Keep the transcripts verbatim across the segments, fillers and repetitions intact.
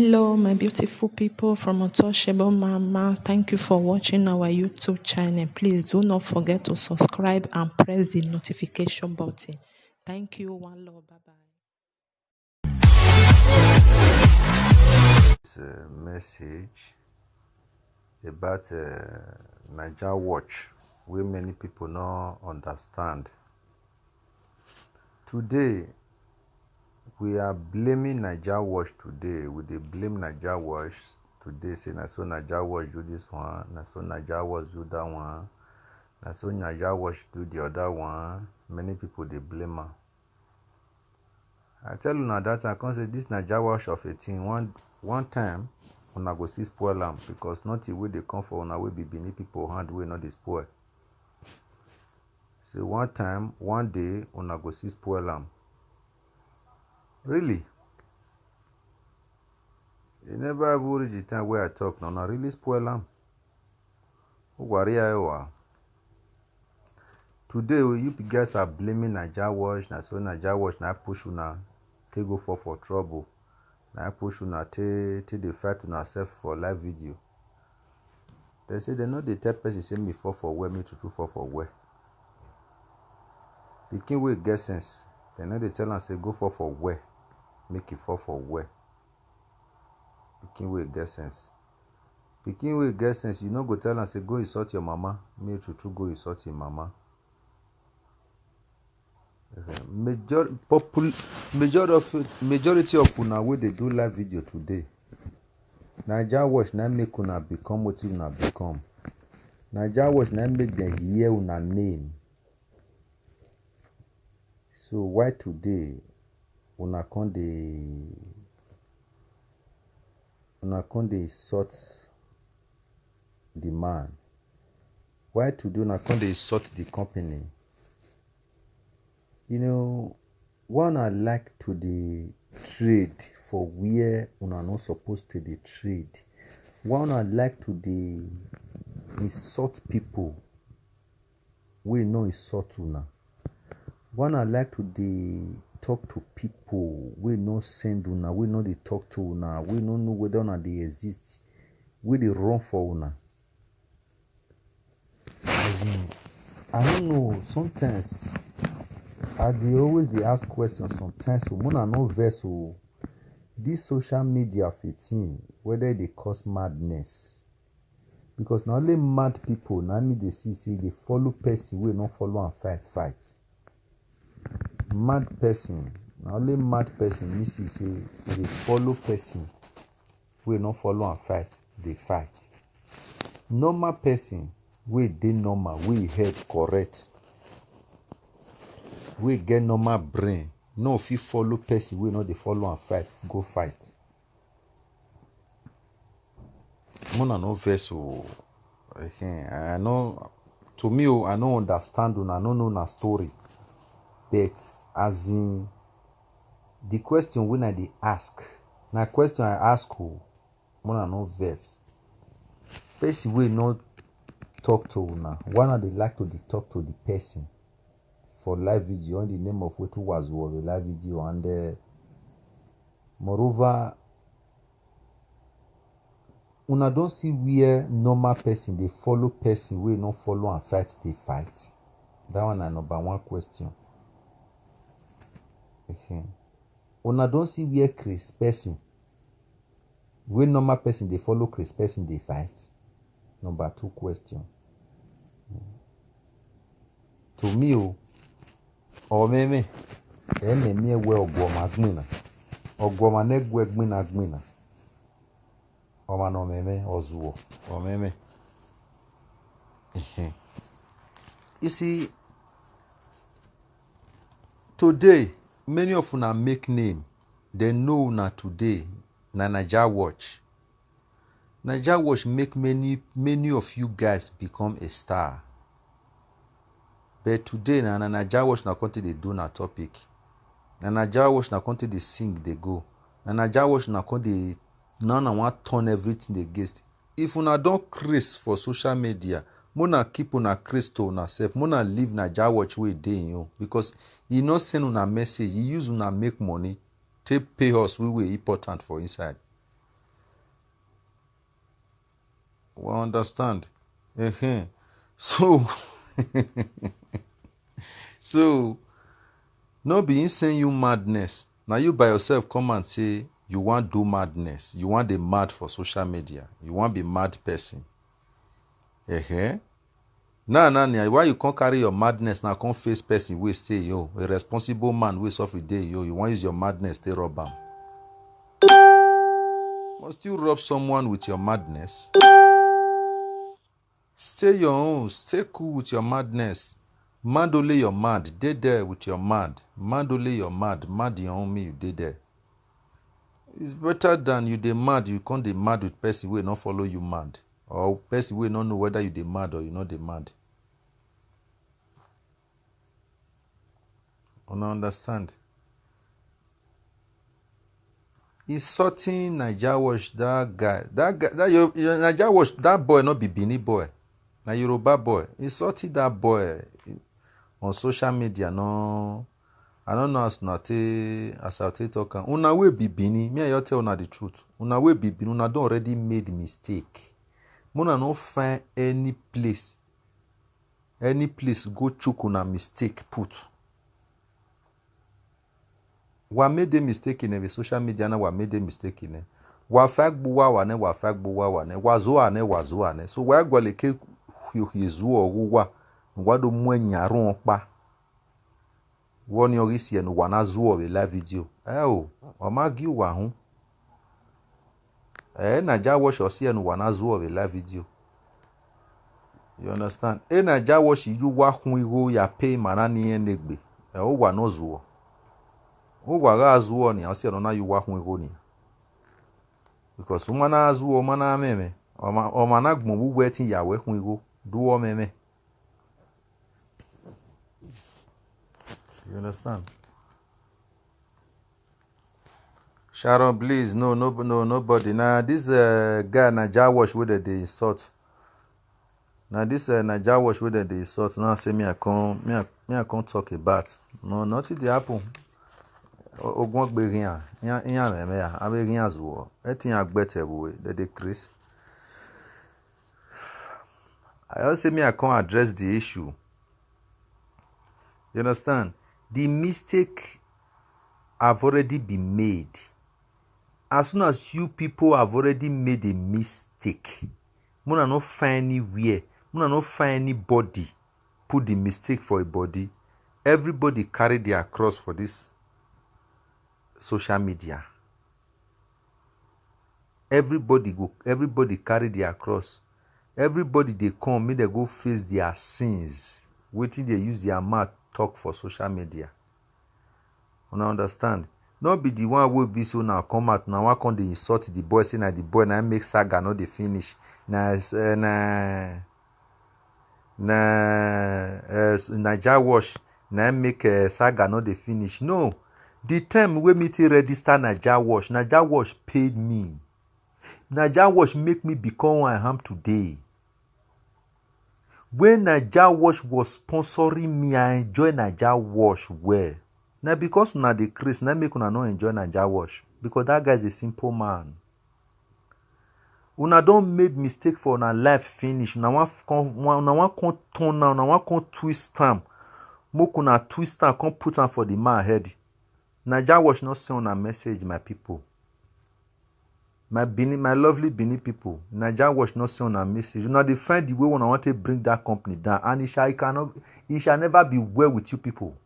Hello, my beautiful people from Untouchable Mama. Thank you for watching our YouTube channel. Please do not forget to subscribe and press the notification button. Thank you. One love. Bye bye. This uh, message about uh, Naija Watch, wey many people no understand. Today, we are blaming Naija Watch today. We dey blame Naija Watch today, say na so Naija Watch do this one, na so Naija Watch do that one, na so Naija Watch do the other one. Many people dey blame am. I tell una that time, I come say this Naija Watch of a thing, one, one time, una go still spoil am, because nothing wey dey come for una wey be Benin people hand wey no dey spoil. So one time, one day, una go still spoil am. Really? E never even reach the time wey I talk, na una really spoil am. Ugwari ya ewa. Today, you guys are blaming Naija Watch, na so Naija Watch na push una take go fall for trouble, na push una take take dey fight una sef for live video. Dem say dem no dey tell person say me fall for where, me true true fall for where. Pikin wey get sense, dem no dey tell am say go fall for where, make e fall for where. Pikin wey get sense. Pikin wey get sense, you no go tell am say go insult your mama, make true true go insult im mama. Major, popul, majority of majority of una wey dey do live video today, Naija Watch na make una become wetin una become. Naija Watch na make dem hear una name. So why today una come dey una come dey insult the man? Why today una come dey insult the company? You know, why una like to dey trade for where una no suppose to dey trade? Why una like to dey insult people wey no insult una? Why una like to dey talk to people wey no send una, wey no dey talk to una, wey no know whether una dey exist, wey dey run for una? As in, I no know, sometimes I dey always dey ask questions sometimes, so make una no vex o. This social media of a thing, whether e dey cause madness, because na only mad people na me dey see say dey follow person wey no follow am fight fight. Mad person, na only mad person me see say e dey follow person wey no follow am fight dey fight. Normal person wey dey normal, wey e head correct, wey get normal brain, no fit follow person wey no dey follow am fight go fight. Make una no vex o. Ehen, I no, to me o, I no understand una, I no know una story. But as in, the question wey I dey ask, na question I ask o, make una no vex. Person wey no talk to una, why una dey like to dey talk to the person for live video in the name of wetin was for the live video? And uh, moreover, una don see where normal person dey follow person wey no follow am fight dey fight? That one na number one question. Ehen. Una don see where craze person wey normal person dey follow craze person dey fight? Number two question. To me o, omeme, ememe ewe ogwoma gbina, ogwoma negwe gbina gbina, oma no meme ozuo, omeme. Ehen. You see, today, many of una make name, dem know una today, na Naija Watch. Naija Watch make many many of you guys become a star. But today na na Naija Watch una come take dey do una topic. Na Naija Watch una come take dey sing dey go. Na Naija Watch una come dey, now una wan turn everything against. If una don craze for social media, make una keep una craze to una sef, make una leave Naija Watch wey dey im own, because e no send una message, e use una make money, take pay us wey wey important for inside. We understand. Ehen. So, so, no be him send you madness. Na you by yourself come and say you wan do madness. You wan dey mad for social media. You wan be mad person. Ehen. Now, now, now, why you come carry your madness now, come face person wey say yo, a responsible man wey suffer dey yo, you wan use your madness take rub am? Must you rub someone with your madness? Stay your own, stay cool with your madness. Mad only your mad, dey there with your mad. Mad only your mad, mad your own, me you dey there. It's better than you dey mad, you come dey mad with person wey no follow you mad, or person wey no know whether you dey mad or you no dey mad. Una understand? Insulting Naija Wash, that guy, that guy, that your, your Naija Wash, that boy no be Benin boy, na Yoruba boy. Insulting that boy on social media, no, I don't know as una take, as I take talk am. Una wey be Benin, me I just tell una the truth. Una wey be Benin, una don already made mistake. Una no find any place, any place go chook una mistake put. Wa made a mistake in the social media na wa made a mistake in. Wa fagbu wa wa ne, wa fagbu wa wa ne, wa zua ne, wa zua ne. So wa gwale ke hu hu zuo gu wa, wa do mwe nyaru pa. Woni ori si enu wa na zuo we live video. Eh o, wa ma gi wa hu. Eh, Naija Wash osi enu wa na zuo we live video. You understand? E Naija Wash you wa hun igo ya pay mana ni enegbe. Eh, o wa no zuo. O wa ga zuo ni, osi enu na you wa hun igo ni. Because uma na zuo, uma na meme. Oma, oma na gbon wu wetin ya we hun igo. Do o meme. You understand? Sharon, please, no, no, no, nobody. Now this uh, guy Naija Wash wey dem dey insult. Now this uh, Naija Wash wey dem dey insult. Now say me I come, me I, me I come talk about. No, nothing dey happen. O- Ogun ogbe rian, iyan iyan meme ya, abe rian zuo. Etin agbete wo, dem dey craze. I just say me I come address the issue. You understand? The mistake have already been made. As soon as you people have already made a mistake, muna no find anywhere, muna no find anybody put the mistake for a body. Everybody carry their cross for this social media. Everybody go, everybody carry their cross. Everybody dey come, make dem go face their sins. Wetin dem use their mouth talk for social media. Una understand? No be the one wey be so now come out now, one come dey insult the boy, say na the boy na make saga no dey finish. Na uh, na na uh, Naija Wash na make uh, saga no dey finish. No, the time wey me take register Naija Wash, Naija Wash paid me. Naija Wash make me become who I am today. When Naija Wash was sponsoring me, I enjoy Naija Wash well. Na because una dey craze, na make una no enjoy Naija Wash, because that guy is a simple man. Una don made mistake for una life finish. Una wan f- come, una wan come turn now, una wan come twist am. Make una twist am, come put am for the man head. Naija Wash no send una message, my people. My Benin, my lovely Benin people, Naija Wash no send una message. Una dey find the way una want to bring that company down, and it shall, it cannot, it shall never be well with you people.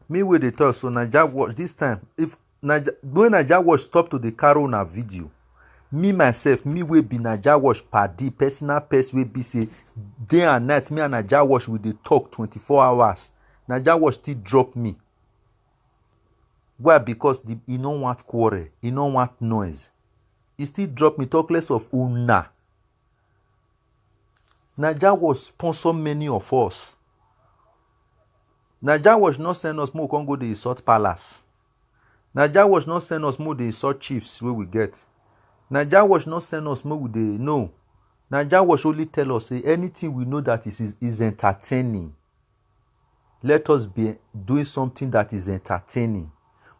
Me wey dey talk so, Naija Wash this time, if Naija, when Naija Wash stop to dey carry una video, me myself, me wey be Naija Wash padi, personal person wey be say day and night, me and Naija Wash we dey talk twenty-four hours. Naija Wash still drop me. Why? Because the, he no want quarrel, he no want noise. He still drop me, talk less of una. Naija Wash sponsor many of us. Naija Wash no send us make we come go the insult palace. Naija Wash no send us make we dey insult chiefs wey we get. Naija Wash no send us make we dey, no. Naija Wash only tell us say anything we know that is, is, is entertaining. Let us be doing something that is entertaining.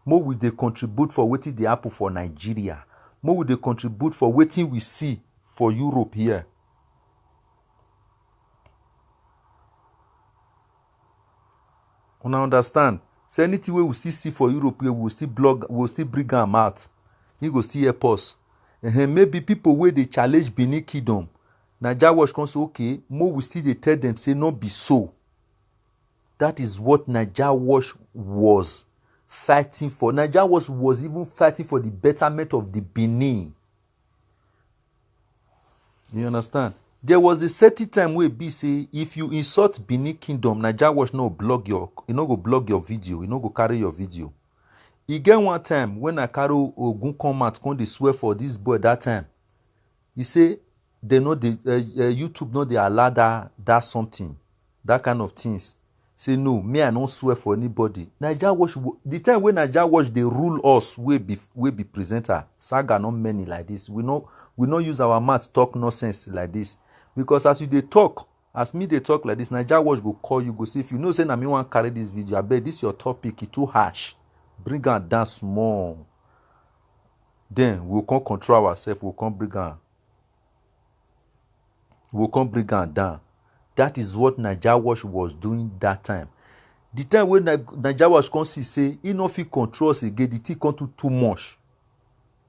Make we dey contribute for wetin dey happen for Nigeria. Make we dey contribute for wetin we see for Europe here. Una understand? Say anything wey we still see for Europe here, we will still blog, we will still bring am out. He go still help us. Ehen, maybe people wey dey challenge Benin Kingdom, Naija Watch come say, okay, mo we still dey tell them say no be so. That is what Naija Watch was fighting for. Naija Watch was even fighting for the betterment of the Benin. You understand? There was a certain time wey be say if you insult Benin Kingdom, Naija Watch no blog your, e no go blog your video, e no go carry your video. E get one time when I carry Ogun come out, come dey swear for this boy that time. He say they no dey, uh, uh, YouTube no dey allow that, that something, that kind of things. Say no, me I no swear for anybody. Naija Watch, wo- the time wey Naija Watch dey rule us, we be, we be presenter, saga no many like this. We no, we no use our mouth talk nonsense like this. Because as you dey talk, as me dey talk like this, Naija Watch go call you, go say, if you know say na me wan carry this video, abeg, this your topic, e too harsh. Bring am down small. Then we go come control ourselves, we go come bring am, we go come bring am down. That is what Naija Watch was doing that time. The time wey Na- Naija Watch come see say e no fit control us again, the thing come too, too much.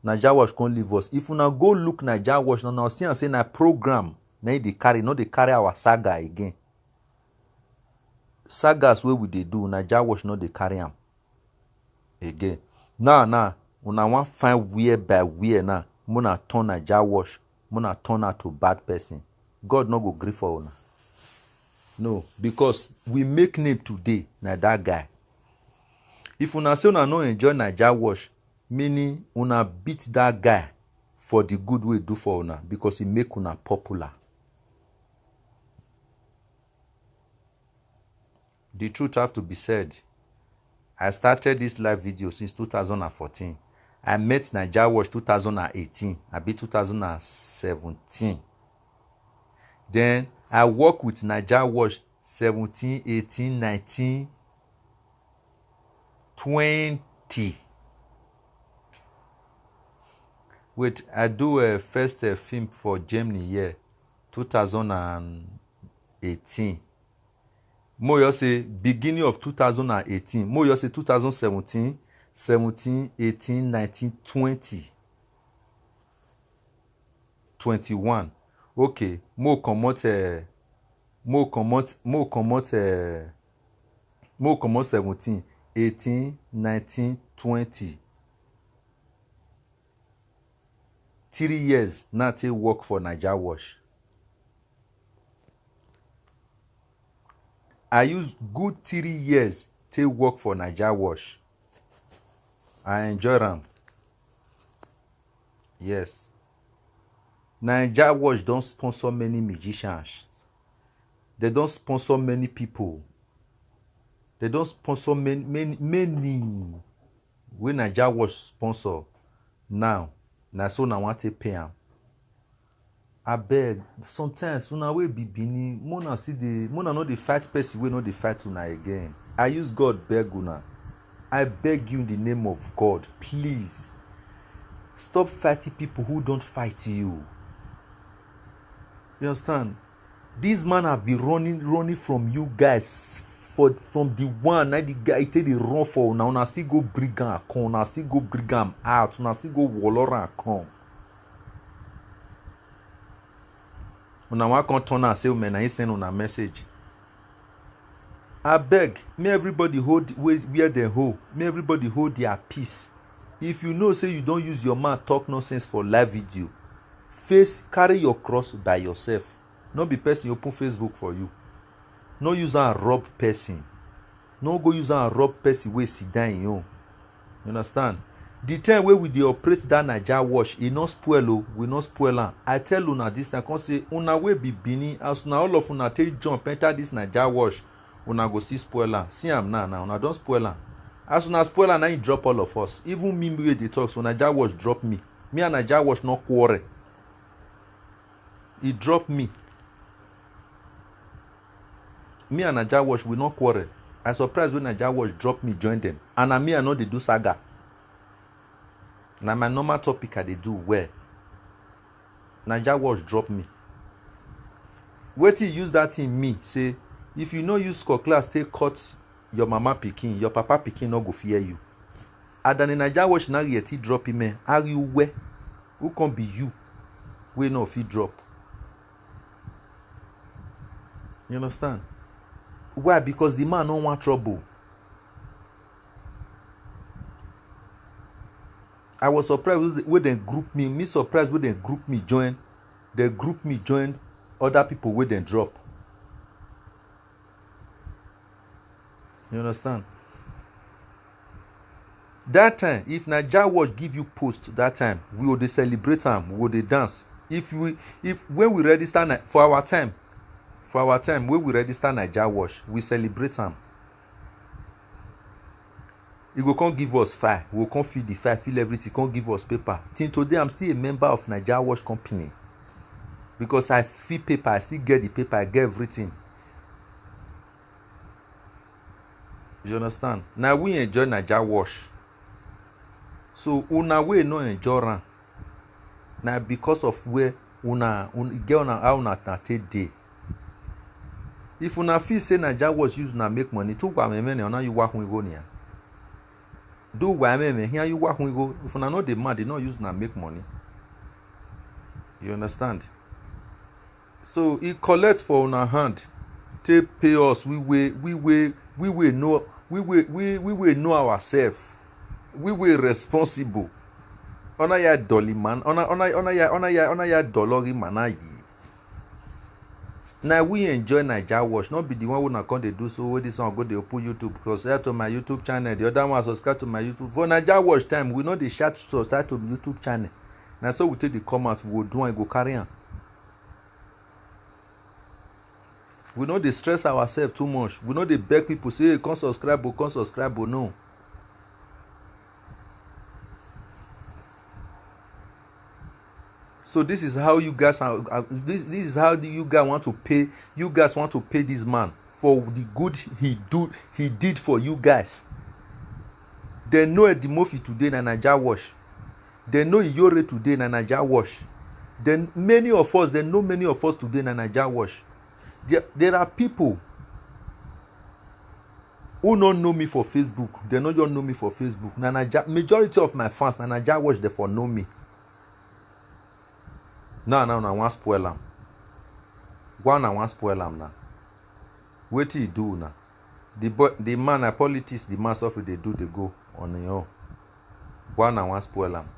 Naija Watch come leave us. If una go look Naija Watch now, now see am say na program na e dey carry, no dey carry our saga again. Sagas wey we dey do, Naija Watch no dey carry am again. Now, now, una wan find where by where now, muna turn Naija Watch, muna turn out to bad person. God no go gree for una. No, because we make name today, na that guy. If una say una no enjoy Naija Watch, meaning una beat that guy for the good wey do for una, because e make una popular. The truth have to be said. I started this live video since two thousand and fourteen. I met Naija Watch two thousand and eighteen, abi two thousand and seventeen. Then I work with Naija Watch seventeen, eighteen, nineteen, twenty. Wait, I do a first uh, film for Germany here, two thousand and eighteen. Mo yo say beginning of two thousand and eighteen. Mo yo say two thousand seventeen, seventeen, eighteen, nineteen, twenty, twenty-one. Okay, mo comot, uh, mo comot, mo comot, uh, mo comot seventeen, eighteen, nineteen, twenty. Three years na take work for Naija Watch. I use good three years take work for Naija Watch. I enjoy am. Yes. Naija Watch don sponsor many musicians. They don sponsor many people. They don sponsor many, many, many wey Naija Watch sponsor. Now, na so na wan take pay am. Abeg, sometimes una wey be Benin, mona still dey, mona no dey fight person wey no dey fight una again. I use God beg una. I beg you in the name of God, please stop fighting people who don't fight you. You understand? This man have been running, running from you guys for, from the one na the guy take dey run for una, una still go bring am come, una still go bring am out, una still go walora am come. Una wan come turn am say, "Women, na him send una message." Abeg, may everybody hold where, where dem hold. May everybody hold their peace. If you know say you don use your mouth talk nonsense for live video, face, carry your cross by yourself. No be person open Facebook for you. No use am rob person. No go use am rob person wey sit down im own. You understand? The time wey we dey operate that Naija Watch, e no spoil o, we no spoil am. I tell una this time, come say una wey be Benin, as una all of una take jump enter this Naija Watch, una go still spoil am. See am now, now una don spoil am. As una spoil am, na im drop all of us. Even me wey dey talk so, Naija Watch drop me. Me and Naija Watch no quarrel. E drop me. Me and Naija Watch, we no quarrel. I surprise when Naija Watch drop me, join them. And na me, I no dey do saga. Na my normal topic I dey do well. Naija Watch drop me. Wetin use that thing mean? Say if you no use cutlass take cut your mama pikin, your papa pikin no go fear you. Adani Naija Watch na yeti drop him, eh? Are you where? Who can be you? We no fit drop. You understand? Why? Because the man no want trouble. I was surprised with when they group me. Me surprised when they group me join. They group me join other people where they drop. You understand? That time, if Naija Watch give you post that time, we will dey celebrate am, we will dey dance. If we, if when we register na, for our time, for our time when we register Naija Watch, we celebrate am. E go come give us file, we go come fill the file, fill everything, come give us paper. Till today, I'm still a member of Naija Watch company because I fill paper, I still get the paper, I get everything. You understand? Now we enjoy Naija Watch. So una wey no enjoy am, na because of where una, una get una, how una na take dey. If una feel say Naija Watch use una make money, tu wa meme ne ona you wa hun go nia. Do wa meme here you wa hun go. If una no dey mad, they no use una make money. You understand? So e collect for una hand, take pay us. We wey, we wey, we wey know, we wey, we, we wey know ourselves. We wey responsible. Ona ya dolly man, ona, ona, ona ya, ona ya, ona ya dolly man ayi. Now we enjoy Naija Watch, not be the one wey una come dey do so. Wey this one go dey open YouTube, subscribe to my YouTube channel. The other one, subscribe to my YouTube. For Naija Watch time, we no dey shout subscribe to YouTube channel. Na so we take dey come out, we go do am, e go carry am. We no dey stress ourselves too much. We no dey beg people say, "Hey, come subscribe o, come subscribe o." No. So this is how you guys are, are this, this is how the, you guys want to pay, you guys want to pay this man for the good he do, he did for you guys. They know Eddie Murphy today na Naija Watch. They know Iyore today na Naija Watch. Then many of us, they know many of us today na Naija Watch. There, there are people who no know me for Facebook. They no just know me for Facebook. Na Naija, majority of my fans na Naija Watch they for know me. Now, now, now, wan spoil am. Why na wan spoil am now? Wetin he do now? The boy, the man na politics, the man suffer dey do dey go on him own. Why na wan spoil am?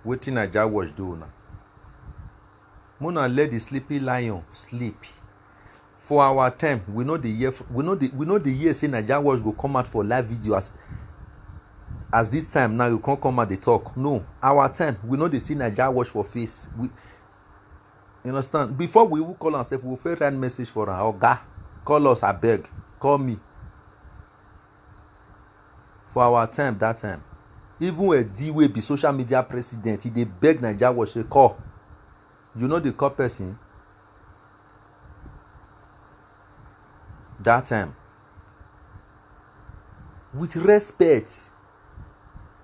Wetin Naija Watch do now? Mona let the sleeping lion sleep. For our time, we no dey hear, we no dey, we no dey hear say Naija Watch go come out for live video as, as this time now you come come out dey talk. No, our time, we no dey see Naija Watch for face. We, you understand? Before we even call ourselves, we fit write message for am. "Oga, call us, abeg, call me." For our time, that time, even Eddie wey be social media president, he dey beg Naija Watch say, "Call." You no dey call person that time. With respect,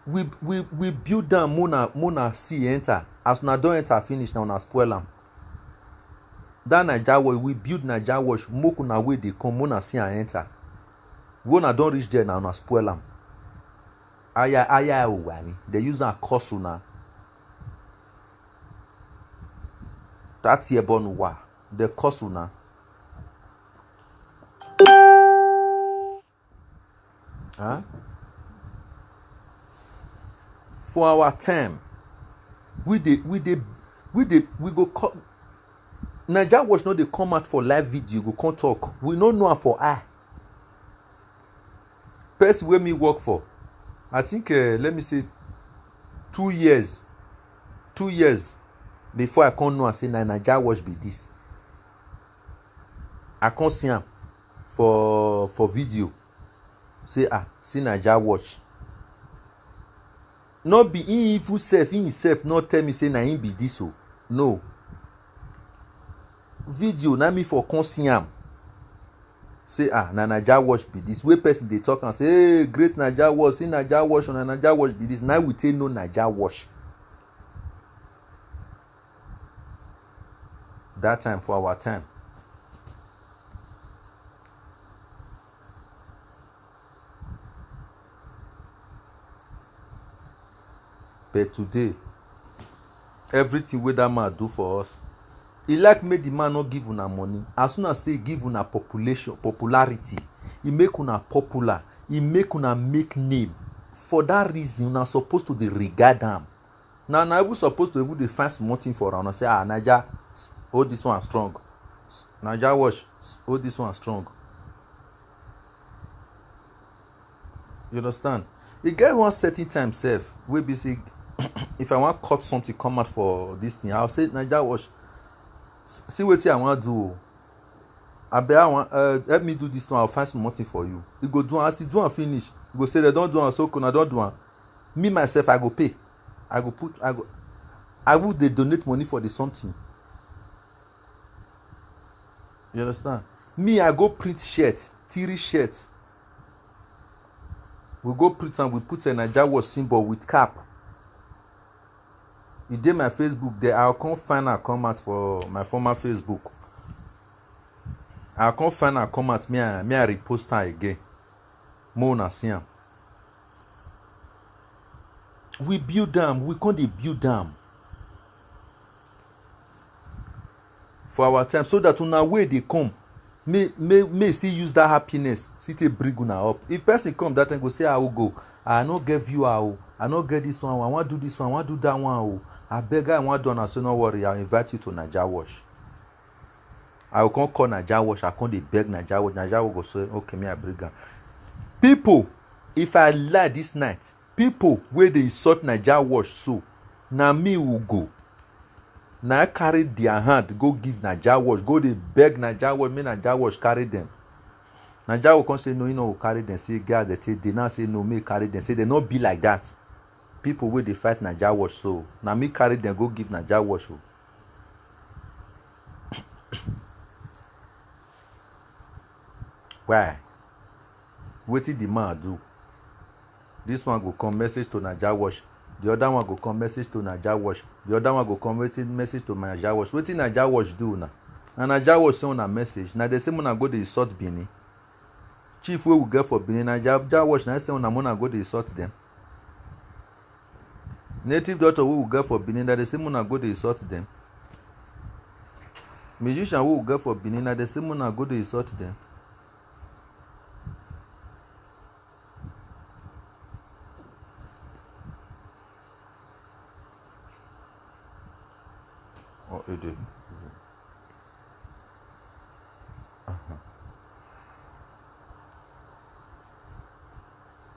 we, we, we build am, mona, mona see enter. As una don enter finish, na una spoil am. That Naija Watch, we build Naija Watch, make una wey dey come, mona see am enter. When una don reach there, na una spoil am. Aya, aya, owari. They use am curse una. That year born wa, they curse una. Huh? For our time, we dey, we dey, we dey, we go call. Naija Watch no dey come out for live video, go come talk. We no know am for eye. Person wey me work for, I think, uh, let me say, two years, two years before I come know am say na Naija Watch be this. I come see am for, for video. Say, "Ah, see Naija Watch." No be him even self, him self no tell me say na him be this o. No. Video na me for come see am. Say, "Ah, na Naija Watch be this." Wey person dey talk and say, "Hey, great Naija Watch, see Naija Watch, na Naija Watch be this." Now we take know Naija Watch. that time, for our time. But today, everything wey that man do for us, e like make the man no give una money. As soon as say e give una population, popularity, e make una popular, e make una make name. For that reason, una suppose to dey regard am. Na una even suppose to even dey find small thing for una, say, "Ah, Naija, hold this one strong. Naija Watch, hold this one strong." You understand? E get one certain time sef wey be say, if I wan cut something come out for this thing, I'll say, "Naija Watch, see wetin I wan do o. Abeg, I wan, uh, help me do this one. I'll find small thing for you." E go do am. As e do am finish, e go say, "Dem don do am, so una don do am." Me myself, I go pay. I go put, I go, I will dey donate money for the something. You understand? Me, I go print shirt, three shirt. We go print am, we put a Naija Watch symbol with cap. E dey my Facebook there. I'll come find am come out for my former Facebook. I'll come find am come out. Me, I, me, I repost am again. Make una see am. We build am, we come dey build am for our time, so that una wey dey come, may, may, may still use that happiness, still take bring una up. If person come that time, go say, "I will go. I no get viewer o. I no get this one. I wan do this one. I wan do that one o. Abeg, I wan do am." I say, "No worry, I'll invite you to Naija Watch." I go come call Naija Watch. I come dey beg Naija Watch. Naija Watch go say, "Okay, me, I bring am." People, if I lie this night, people wey dey insult Naija Watch, so na me who go. Na I carry their hand go give Naija Watch, go dey beg Naija Watch, make Naija Watch carry them. Naija Watch come say, "No, he no go carry them." Say, "Girl, they take dey." Now say, "No, me carry them." Say, "They no be like that." People wey dey fight Naija Watch, so na me carry them go give Naija Watch o. Why? Wetin the man do? This one go come, message to Naija Watch. The other one go come, message to Naija Watch. The other one go come, wetin, message to Naija Watch. Wetin Naija Watch do una? Na Naija Watch send una message. Na dem say una go dey insult Benin. Chief wey we get for Benin, Naija Watch na send una, una go dey insult them. Native doctor wey we get for Benin, na dem say una go dey insult them. Musician wey we get for Benin, na dem say una go dey insult them. Oh, e dey.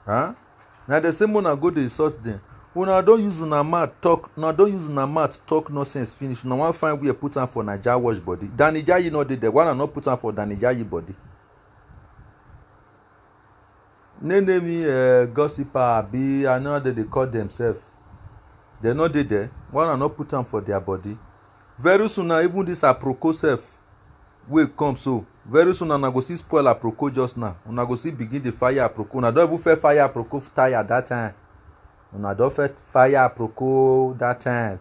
Huh? Na dem say una go dey insult them. Una don use una mouth talk, una don use una mouth talk nonsense finish. Una wan find where put am for Naija Watch body. Danny Ajayi no dey there. Why una no put am for Danny Ajayi body? Name name me, uh, gossiper, abi I know how dem dey call themselves. Dem no dey there. Why una no put am for their body? Very soon now, even this Aproko sef wey come so, very soon una go still spoil Aproko just now. Una go still begin dey fire Aproko. Una don even first fire Aproko tire that time. Una don first fire Aproko that time.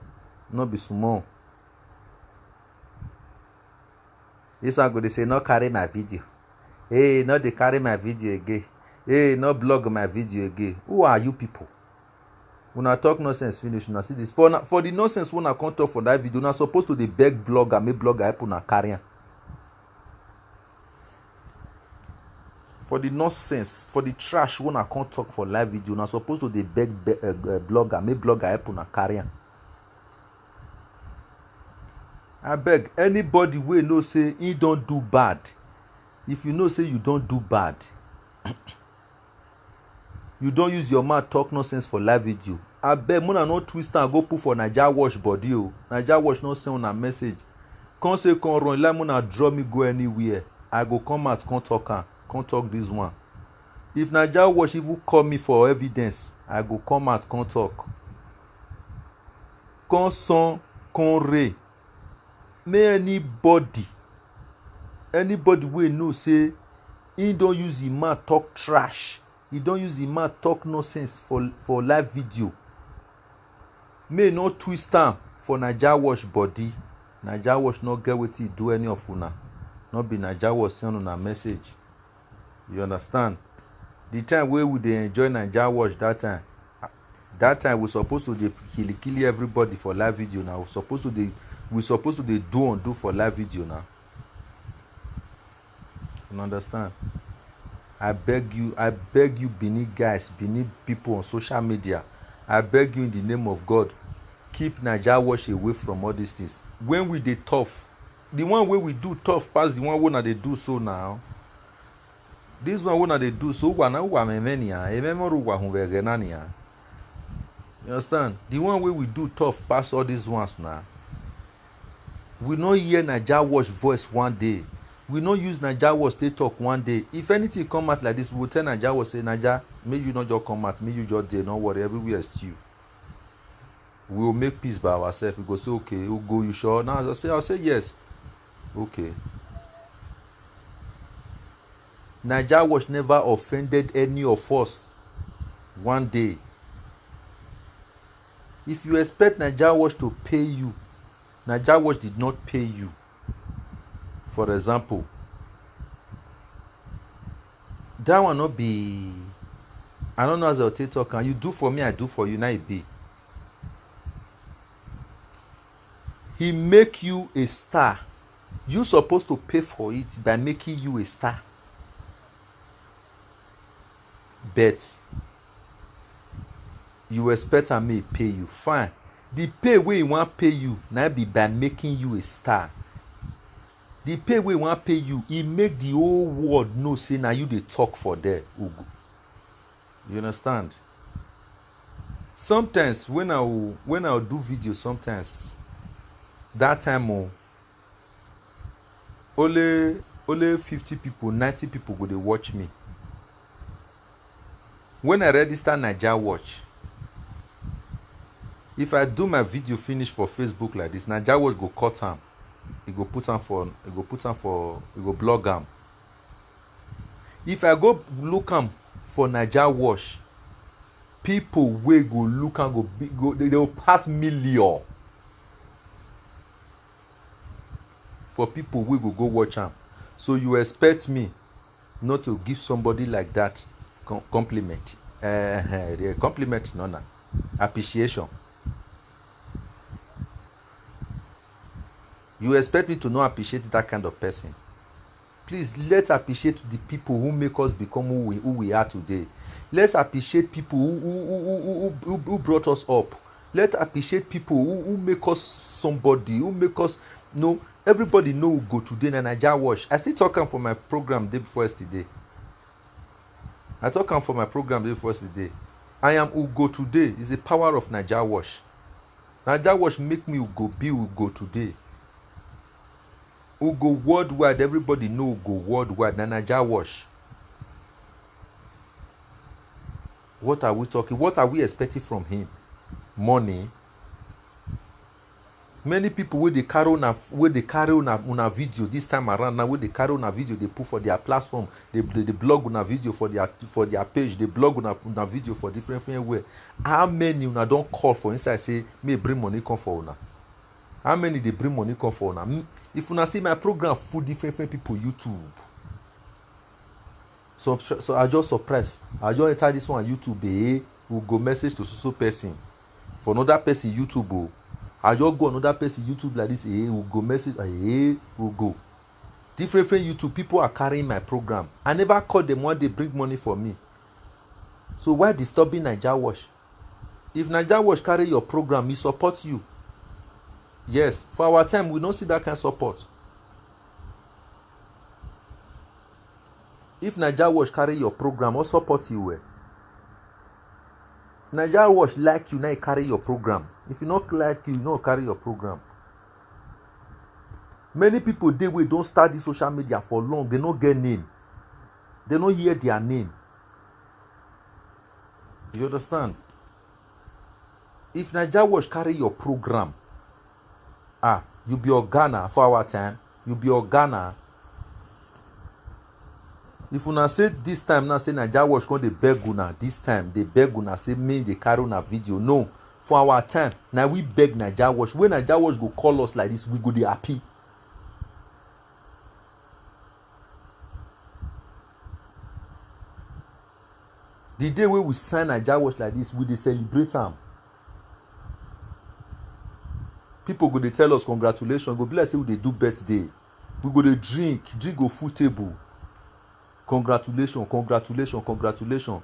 No be small. This one go dey say, "No carry my video. Hey, no dey carry my video again. Hey, no blog my video again." Who are you people? Una talk nonsense finish, una see this. For na, for the nonsense wey una come talk for that video, una suppose to dey beg blogger, make blogger help una carry am. For the nonsense, for the trash wey una come talk for live video, una suppose to dey beg be, uh, uh, blogger, make blogger help una carry am. Abeg, anybody wey know say he don do bad, if you know say you don do bad, you don use your mouth talk nonsense for live video, abeg, una no twist am go put for Naija Watch body o. Naija Watch no send una message. Come say, come run, like una draw me go anywhere. I go come out, come talk am, come talk this one. If Naija Watch even call me for evidence, I go come out, come talk. Come sun, come rain. Make anybody, anybody wey know say he don use him mouth talk trash, he don use him mouth talk nonsense for, for live video, make no twist am for Naija Watch body. Naija Watch no get wetin e do any of una. No be Naija Watch send una message. You understand? The time wey we dey enjoy Naija Watch that time, that time we suppose to dey kill kill everybody for live video now. We suppose to dey we suppose to dey do undo for live video now. You understand? I beg you, I beg you, Benin guys, Benin people on social media, I beg you in the name of God, keep Naija Watch away from all these things. When we dey tough, the one wey we do tough pass the one wey una dey do so now. This one wey una dey do so, wa na wa meme ni ya, ememe ru wa hu vege na ni ya. You understand? The one wey we do tough pass all these ones na. We no hear Naija Watch voice one day. We no use Naija Watch take talk one day. If anything come out like this, we go tell Naija Watch say, "Naija, make you no just come out, make you just dey, no worry, everywhere is still. We will make peace by ourselves." We go say, "Okay, we go, you sure?" Now I say, I say yes. Okay. Naija Watch never offended any of us one day. If you expect Naija Watch to pay you, Naija Watch did not pay you. For example, that one no be, I don't know as I take talk am. You do for me, I do for you, na e be. He make you a star. You supposed to pay for it by making you a star. But you expect am make e pay you. Fine. The pay wey e wan pay you na be by making you a star. The pay wey e wan pay you, e make the whole world know say na you dey talk for there, Ugu. You understand? Sometimes when I will, when I will do video, sometimes that time, oh, only only fifty people, ninety people go dey watch me. When I register Naija Watch, if I do my video finish for Facebook like this, Naija Watch go cut am. E go put am for, e go put am for, e go blog am. If I go look am for Naija Watch, people wey go look am go be, go, they, they go pass million for people wey go go watch am. So you expect me not to give somebody like that com-, compliment? Uh, compliment, no, na appreciation. You expect me to not appreciate that kind of person? Please, let's appreciate the people who make us become who we, who we are today. Let's appreciate people who, who, who, who, who, who, who brought us up. Let's appreciate people who, who make us somebody, who make us, no, everybody know Ugo today na Naija Watch. I still talk am for my program day before yesterday. I talk am for my program day before yesterday. I am Ugo today. It's the power of Naija Watch. Naija Watch make me Ugo be Ugo today. Ugo worldwide, everybody know Ugo worldwide. Na Naija Watch. What are we talking? What are we expecting from him? Money? Many people wey dey carry una, wey dey carry una, una video this time around now, wey dey carry una video dey put for their platform, dey, dey, dey blog una video for their, for their page, dey blog una, una video for different, different way. How many una don call for inside say make e bring money come for una? How many dey bring money come for una? Mm, if una see my program full different, different people YouTube. So, so I just suppress. I just enter this one YouTube, eh, Ugo message to so so person. For another person YouTube, oh. I just go another person YouTube like this, eh, Ugo message, eh, Ugo. Different, different YouTube, people are carrying my program. I never call them one day bring money for me. So why disturbing Naija Watch? If Naija Watch carry your program, e support you. Yes, for our time, we no see that kind support. If Naija Watch carry your program, or support you well. Naija Watch like you, na e carry your program. If e no like you, e no carry your program. Many people dey wey don start this social media for long, they no get name. They no hear their name. You understand? If Naija Watch carry your program, ah, you be oga na for our time. You be oga na. If una say this time now, say Naija Watch come dey beg una, this time dey beg una say make dey carry una video. No, For our time, na we beg Naija Watch. When Naija Watch go call us like this, we go dey happy. The day wey we sign Naija Watch like this, we dey celebrate am. People go dey tell us congratulations, go be like say we dey do birthday. We go dey drink, drink go full table. Congratulations, congratulations, congratulations.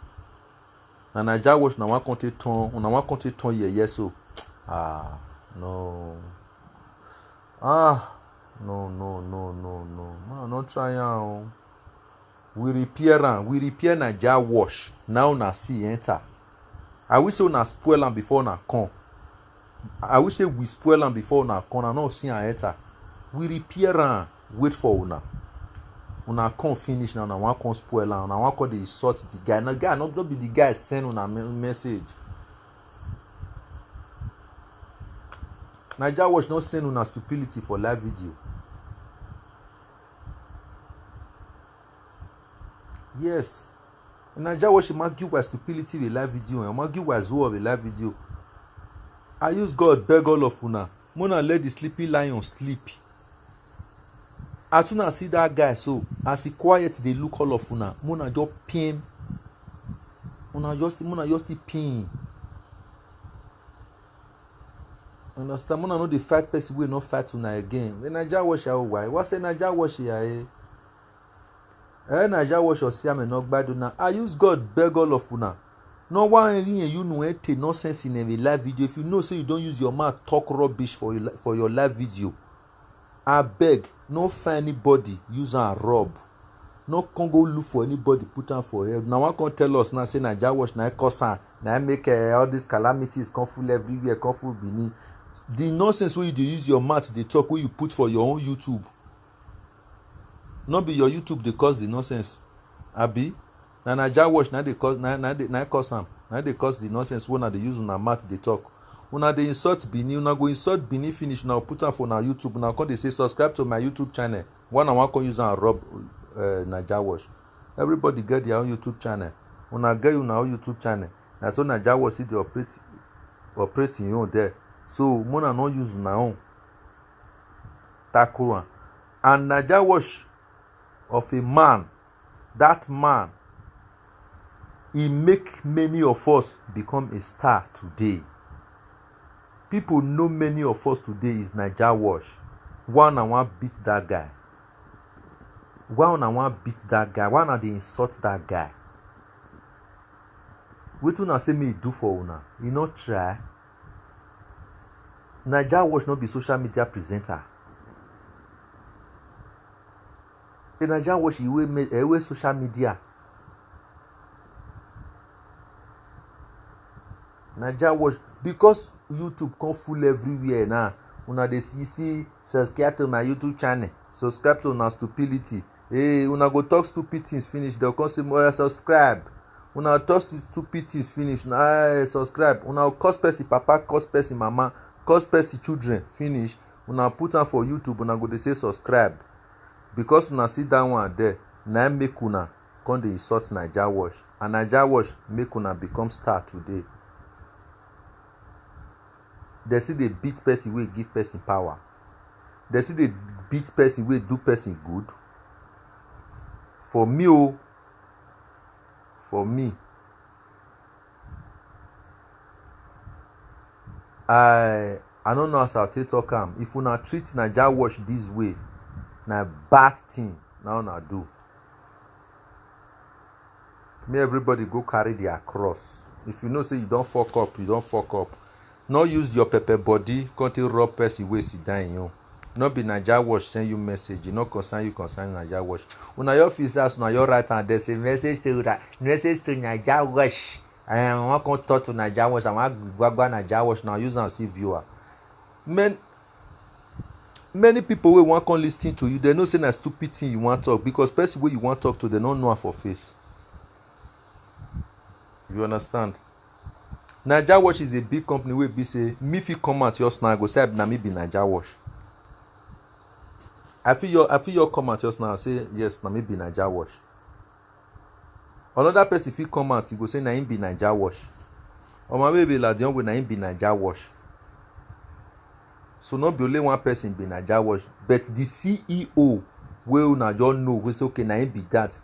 Na Naija Watch na one country turn, una one country turn yeye so. Ah, no. Ah, no, no, no, no, no. Man, no try am o. We repair am. We repair Naija Watch. Now una see enter. I wish say una spoil am before una come. I wish say we spoil am before una come. I no see am enter. We repair am. Wait for una. Una come finish now. Una wan come spoil am. Una wan come dey insult the guy. Na guy no, no be the guy send una me- message. Naija Watch no send una stupidity for live video. Yes. Naija Watch ma give wa stupidity with live video. Ma give wa zoo of a live video. I use God beg all of una. Mona let the sleeping lion sleep. As una see that guy so, as he quiet, dey look all of una. Mona just pin. Una just, mona just still pin. Understand? Mona no dey fight person wey no fight una again. When Naija Watch ya o, why? What say Naija Watch ya eh? Eh, Naija Watch or see am no gbadu na. I use God beg all of una. No one hear you no enter nonsense in a live video. If you know say you don use your mouth talk rubbish for your li- for your live video, I beg, no find anybody use am rub. No come go look for anybody put am for head. Na one come tell us now say Naija Watch na cause am, na make uh, all these calamities come full everywhere, come full Benin. The nonsense wey you dey use your mouth dey talk, wey you put for your own YouTube, no be your YouTube dey cause the nonsense, abi? Na Naija Watch na dey cause na na dey na cause am na dey cause the nonsense wey una dey use una mouth dey talk. Una dey insult Benin, una go insult Benin finish, una put am for una YouTube, una come dey say subscribe to my YouTube channel. Why una wan come use am rub uh, Naija Watch? Everybody get their own YouTube channel. Una get una own YouTube channel. Na so Naija Watch still dey operate operate im own there. So mona no use una own tackle am. And Naija Watch of a man, that man, he make many of us become a star today. People know many of us today is Naija Watch. Why una wan beat that guy? Why una wan beat that guy? Why una dey insult that guy? Wetin una say me do for una? E no try. Naija Watch no be social media presenter. The Naija Watch e wey me e wey social media. Naija Watch because YouTube come full everywhere now. Una dey see see subscribe to my YouTube channel, subscribe to una stupidity. Hey, una go talk stupid things finish, dem come say oya subscribe. Una talk stu- stupid things finish, una eh, subscribe. Una go curse person papa, curse person mama, curse person children finish. Una put am for YouTube, una go dey say subscribe. Because una see that one there, na im make una come dey insult Naija Watch. And Naija Watch make una become star today. Dem still dey beat person wey give person power. Dem still dey beat person wey do person good. For me o, for me, I I no know as I take talk am. If una treat Naija Watch this way, na bad thing na una do. Make everybody go carry their cross. If you know say you don fuck up, you don fuck up. No use your pepper body come take rub person wey sit down im own. No be Naija Watch send you message, e no concern you, concern Naija Watch. Una your office as una your right hand dey say message to una, message to Naija Watch. I wan come talk to Naija Watch, I wan gbagba Naija Watch, na use am see viewer. Men Many people wey wan come lis ten to you, dem know say na stupid thing you wan talk, because person wey you wan talk to, dem no know am for face. You understand? Naija Watch is a big company wey be say me fit come out just now, I go say na me be Naija Watch. I fit your I fit your come out just now and say yes, na me be Naija Watch. Another person fit come out, he go say na him be Naija Watch. Omo, maybe Ladion wey na him be Naija Wash. So no be only one person be Naija Wash, but the C E O wey una just know, wey say, "Okay, na him be that."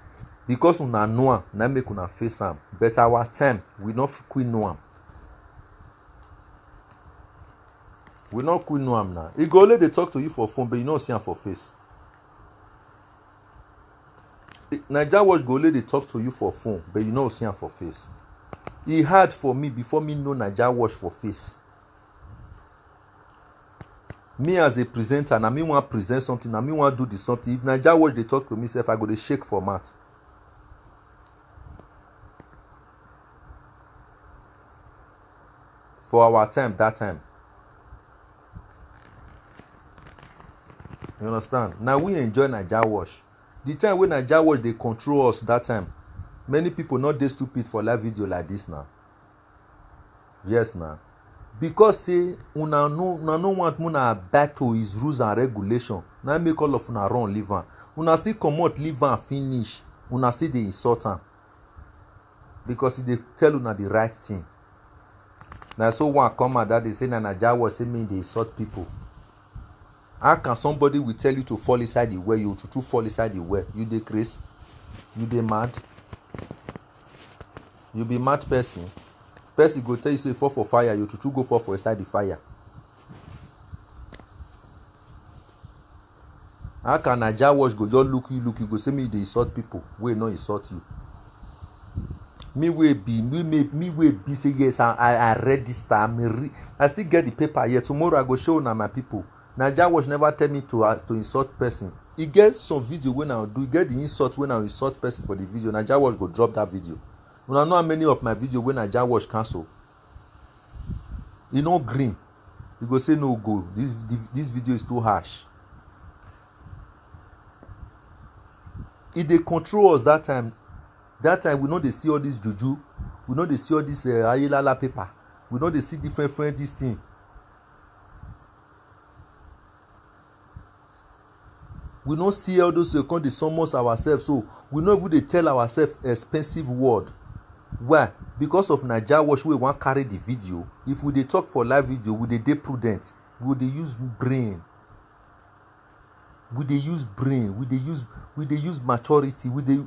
Because una know am, na make una face am. But our time, we no f-, quick know am. We no quick know am now. He go only dey talk to you for phone, but you no see am for face. Naija Wash go only dey talk to you for phone, but you no see am for face. E hard for me before me know Naija Wash for face. Me as a presenter, na me wan present something, na me wan do the something. If Naija Wash dey talk to me sef, I go dey shake for mouth. For our time, that time. You understand? Now we enjoy Naija Wash. The time wey Naija Wash dey control us that time, many people no dey stupid for live video like this now. Yes na. Because say una no, una no want una abide to his rules and regulation. Na make all of una run leave am. Una still comot leave am finish. Una still dey insult am. Because he dey tell una the right thing. Na so one come out that day say na Naija Wash say me dey insult people. How can somebody will tell you to fall inside the well, you true true fall inside the well? You dey craze? You dey mad? You be mad person? Person go tell you say fall for fire, you true true go fall for inside the fire. How can Naija Wash go just look you, look you, go say me dey insult people wey no insult you? Me wey be, me, me, me wey be say yes, I, I, I register, I'm a re-, I still get the paper here. Tomorrow I go show una, my people. Naija Wash never tell me to, uh, to insult person. E get some video wey I do, e get the insult wey I insult person for the video. Naija Wash go drop that video. Una know how many of my video wey Naija Wash cancel? E no green. You go say no go. This, this, this video is too harsh. E dey control us that time. That time we no dey see all this juju. We no dey see all this, uh, ayelala paper. We no dey see different, different this thing. We no see all those, uh, come dey summons ourselves. So we no even dey tell ourselves expensive word. Why? Because of Naija Wash wey wan carry the video. If we dey talk for live video, we dey dey prudent. We dey use brain. We dey use brain. We dey use, we dey use maturity. We dey.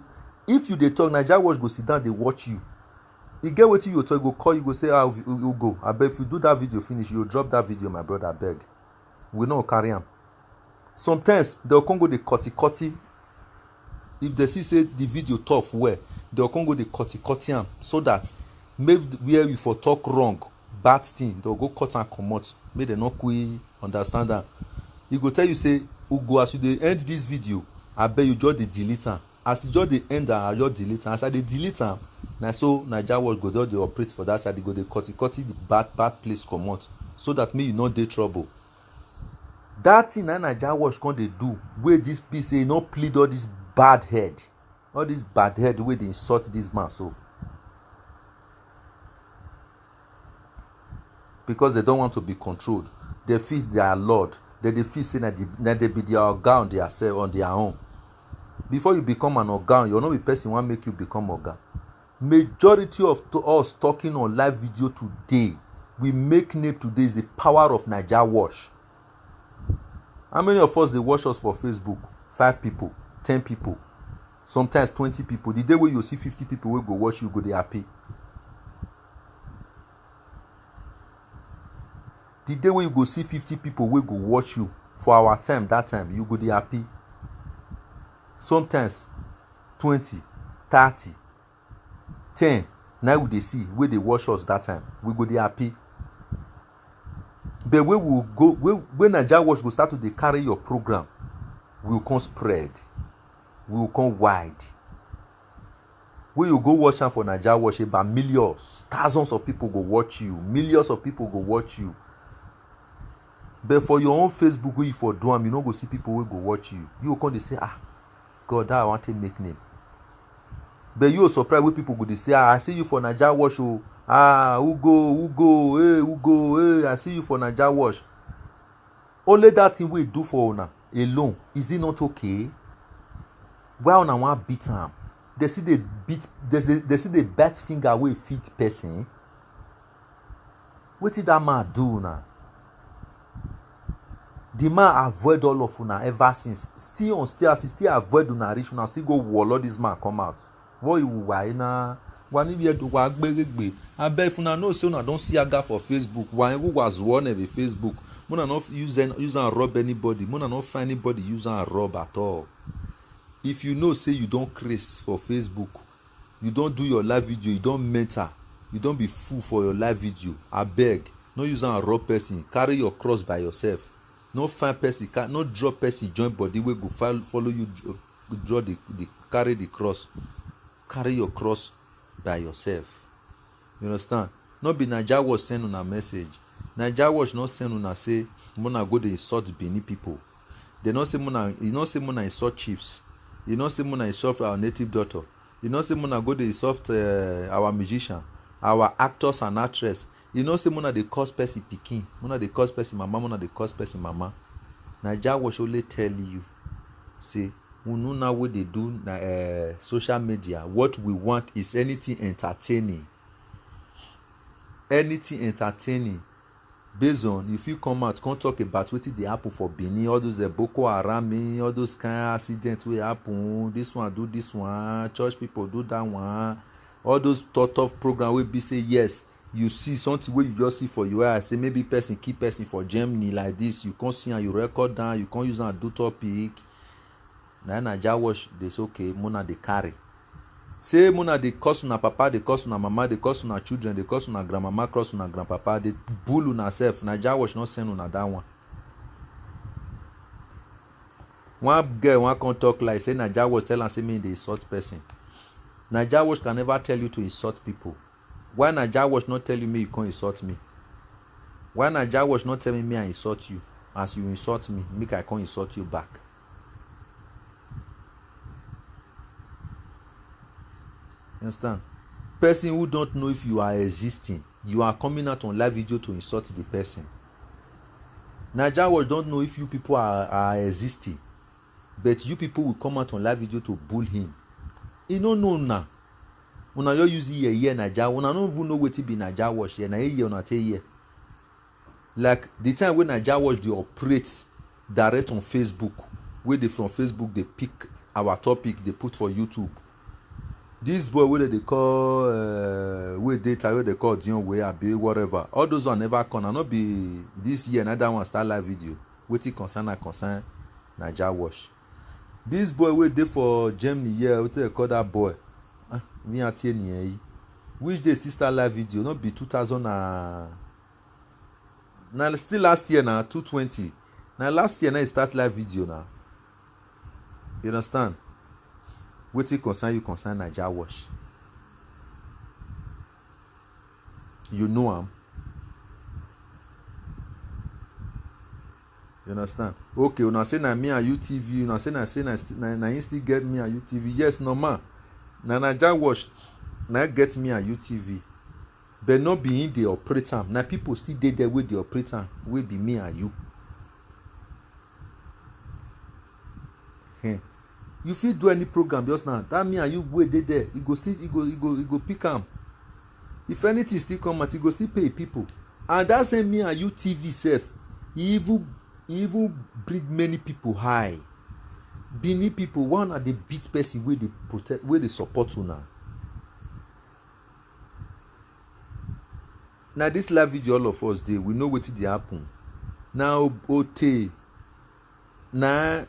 If you dey talk, Naija Wash go sit down dey watch you. E get wetin you go talk, e go call you, go say, "Ah, Ugo, abeg, if you do that video finish, you go drop that video, my brother, abeg." We no carry am. Sometimes dem come go dey cutty cutty. If dem see say the video tough well, dem come go dey cutty cutty am, so that make where you for talk wrong, bad thing, dem go cut am comot, make dem no quick understand am. E go tell you say, "Ugo, as you dey end this video, abeg you just dey delete am." As e just dey end am, I just delete am. As I dey delete am, na so Naija Wash go just dey operate for that side. E go dey cutty cutty the bad, bad place comot, so that make you no dey trouble. That thing na Naija Wash come dey do, wey this be say e no plead all this bad head, all this bad head wey dey insult this man so. Because they don't want to be controlled. They feel they are lord. They, they feel say na the, na they be their oga on their self, on their own. Before you become an oga, you no be person wan make you become oga. Majority of to us talking on live video today, we make name today is the power of Naija Wash. How many of us dey watch us for Facebook? Five people, ten people, sometimes twenty people. The day wey you see fifty people wey go watch you, go dey happy. The day wey you go see fifty people wey go watch you for our time, that time, you go dey happy. Sometimes twenty, thirty, ten, na we dey see, wey dey watch us that time, we go dey happy. But wey we go, wey, wey Naija Wash go start to dey carry your program, we go come spread, we go come wide. Wey you go watch am for Naija Wash, about millions, thousands of people go watch you, millions of people go watch you. But for your own Facebook, wey you for do am, you no go see people wey go watch you. You go come dey say, "Ah, God, that I wan take make name." But you go surprise wey people go dey say, "Ah, I see you for Naija Wash o. Ah, Ugo, Ugo, hey, Ugo, hey, I see you for Naija Wash." Only that thing wey e do for una alone, is it not okay? Why una wan beat am? They see the beat, they see, they see the bat finger wey fit person. Wetin that man do una? The man avoid all of una ever since. Still on stairs, he still avoid una reach, una still go wall all this man come out. What you why na? Wani where do wa gbegbe? Abeg, if una know say una don see aga for Facebook, why who was one of the Facebook? Muna no use an, use and rob anybody. Muna no find anybody use and rob at all. If you know say you don craze for Facebook, you don do your live video, you don mental, you don be fool for your live video, abeg, no use am rob person. Carry your cross by yourself. No find person, no draw person join body wey go follow you draw the, the carry the cross. Carry your cross by yourself. You understand? No be Naija Watch send una message. Naija Watch no send una say muna go dey insult Benin people. They no say muna, you no say muna insult chiefs. You no say muna insult our native daughter. You no say muna go dey insult uh, our musician, our actors and actress. You no say muna dey cause person pikin, muna dey cause person mama, muna dey cause person mama. Naija Watch only tell you say unu now wey dey do na uh, social media, what we want is anything entertaining. Anything entertaining. Based on, you fit come out come talk about wetin dey happen for Benin, all those uh, Boko Haram, eh, all those kind accidents wey happen, this one do this one, church people do that one, all those tough tough program wey be say yes, you see something wey you just see for your eye, say maybe person kill person for Germany like this, you come see am, you record am, you come use am do topic. Na Naija Watch dey say okay, muna dey carry. Say muna dey curse una papa, dey curse una mama, dey curse una children, dey curse una grandmama, curse una grandpapa, dey bull una sef. Naija Watch no send una that one. One girl wan come talk like say Naija Watch tell am say me dey insult person. Naija Watch can never tell you to insult people. Why Naija Watch no tell you make you come insult me? Why Naija Watch no tell me make I insult you? As you insult me, make I come insult you back. You understand? Person who don't know if you are existing, you are coming out on live video to insult the person. Naija Watch don't know if you people are, are existing, but you people will come out on live video to bull him. He no know una. Una just use here here Naija. Una no even know wetin be Naija Watch here. Na here una take here. Like the time wey Naija Watch dey operate direct on Facebook, wey dey from Facebook dey pick our topic dey put for YouTube. This boy wey dem dey call uh, wey dey town wey dem call Dion wey abi whatever, all those one never come. Na no be this year na that one start live video. Wetin concern na concern Naija Watch. This boy wey dey for Germany here, wetin dem call that boy? Ah, me ati eniyan yi. Which day still start live video? No be two thousand and na still last year na two twenty. Na last year na he start live video na. You understand? Wetin concern you concern Naija Watch. You know am. You understand? Okay, una say na me and U T V, una say na say na sti- na na him still get me and U T V. Yes, normal. Na Naija Watch na get me and U T V. But no be him dey operate am. Na people still dey there wey dey operate am, wey be me and you. Hmm. You fit do any program just now. That me and you wey dey there, e go still e go e go e go pick am. If anything still come out, e go still pay people. And that same me and you T V sef, e even e even bring many people high. Benin people, why una dey beat person wey dey protect wey dey support una? Na this live video all of us dey, we know wetin dey happen. Na ote na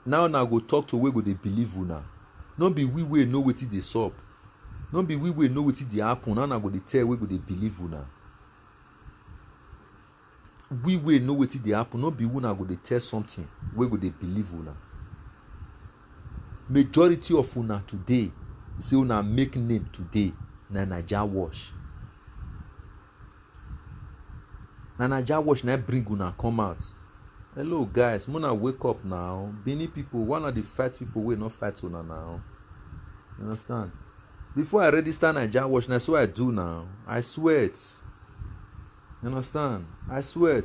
now una go talk to wey go dey believe una. No be we wey know wetin dey sup. No be we wey know wetin dey happen, now una go dey tell wey go dey believe una. We wey know wetin dey happen, no be una go dey tell something wey go dey believe una. Majority of una today say una make name today na Naija Watch. Na Naija Watch na bring una come out. Hello guys, muna wake up now. Benin people, why una dey fight people wey no fight una now? You understand? Before I register Naija Watch, na so I do now. I sweat. You understand? I sweat.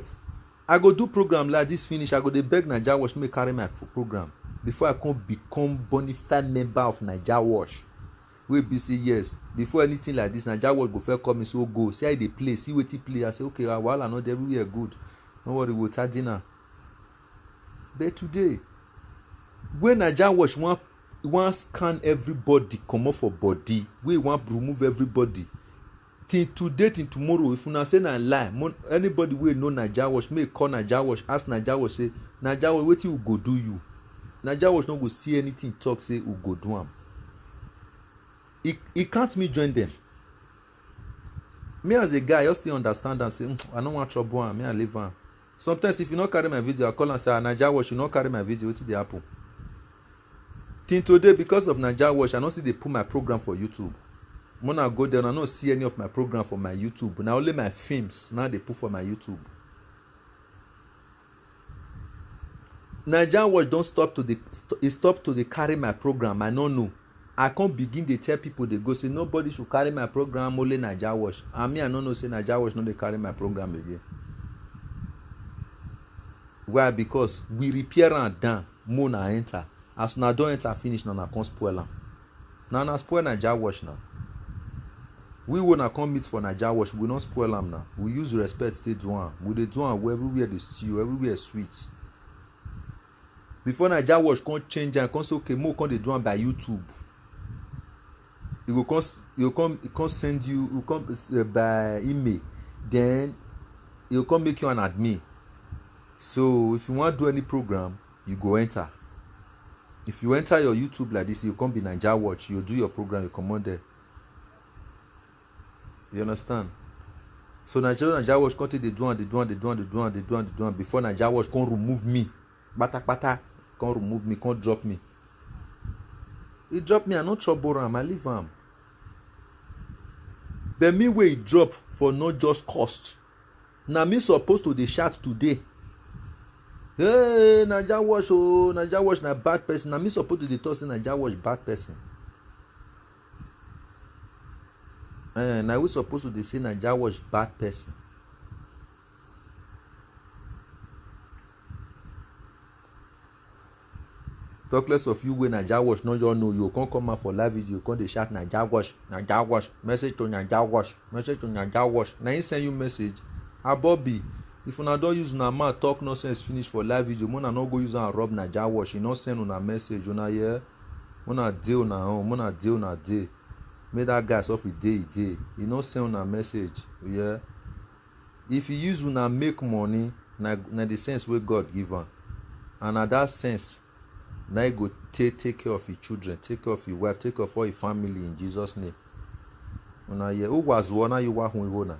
I go do program like this finish. I go dey beg Naija Watch make carry my program before I come become bona fide member of Naija Watch. Wey be say yes, before anything like this, Naija Watch go first call me say, "Oh, go see how e dey play, see wetin play." I say, "Okay, ah, wahala no dey, everywhere good, no worry, we'll charge dinner." But today, when Naija Watch wan wan scan everybody comot for body, wey wan remove everybody, till today, till tomorrow, if una say na lie, mo- anybody wey know Naija Watch, make e call Naija Watch, ask Naija Watch say, "Naija Watch, wetin we go do you?" Naija Watch no go see anything talk say we go do am. E e count me join them. Me as a guy, I just still understand am say, "Mm, I no wan trouble am, me I leave am." Sometimes if you no carry my video, I call am say, "Ah, Naija Watch, you no carry my video, wetin dey happen?" Till today, because of Naija Watch, I no still dey put my program for YouTube. When I go there, I no see any of my program for my YouTube. Na only my films now dey put for my YouTube. Naija Watch don stop to dey st- e stop to dey carry my program. I no know. I come begin dey tell people dey go say nobody should carry my program, only Naija Watch. And me, I no know say Naija Watch no dey carry my program again. Why? Because we repair am down, mo na enter. As una don enter finish, na una come spoil am. Na una spoil Naija Watch na. We wey una come meet for Naija Watch, we no spoil am na. We use respect take do am. We dey do am well, everywhere dey stew, everywhere sweet. Before Naija Watch come change am, come say, "Okay, mo come dey do am by YouTube." E go come s- e go come e come send you, e go come uh, by email. Then e go come make you an admin. So if you wan do any program, you go enter. If you enter your YouTube like this, you come be Naija Watch, you do your program, you comot there. You understand? So Naija Naija Watch come take dey do am, dey do am, dey do am, dey do am, dey do am, dey do am. Before Naija Watch come remove me, kpatakpata, come remove me, come drop me. E drop me, I no trouble am, I leave am. But me wey e drop for no just cost. Na me suppose to dey shout today. Hey, Naija Watch, oh, Naija Watch na bad person. Na me suppose to dey talk say Naija Watch bad person. Eh, na we suppose to dey say Naija Watch bad person. Talk less of you wey Naija Watch no just know you, come come out for live video, come dey shout, "Naija Watch, Naija Watch, message to Naija Watch, message to Naija Watch." Na him send you message. Abobi, if una don use una mouth talk nonsense finish for live video, una no go use am rub Naija Watch. E no send una message, una hear? Una dey una own, una dey una dey. Make that guy suffer, e dey e dey. E no send una message, you hear? If e use una make money, na na the sense wey God give am, and na that sense na e go take take care of him children, take care of him wife, take care of all him family in Jesus name. Una hear? Who was one? Now you want who na?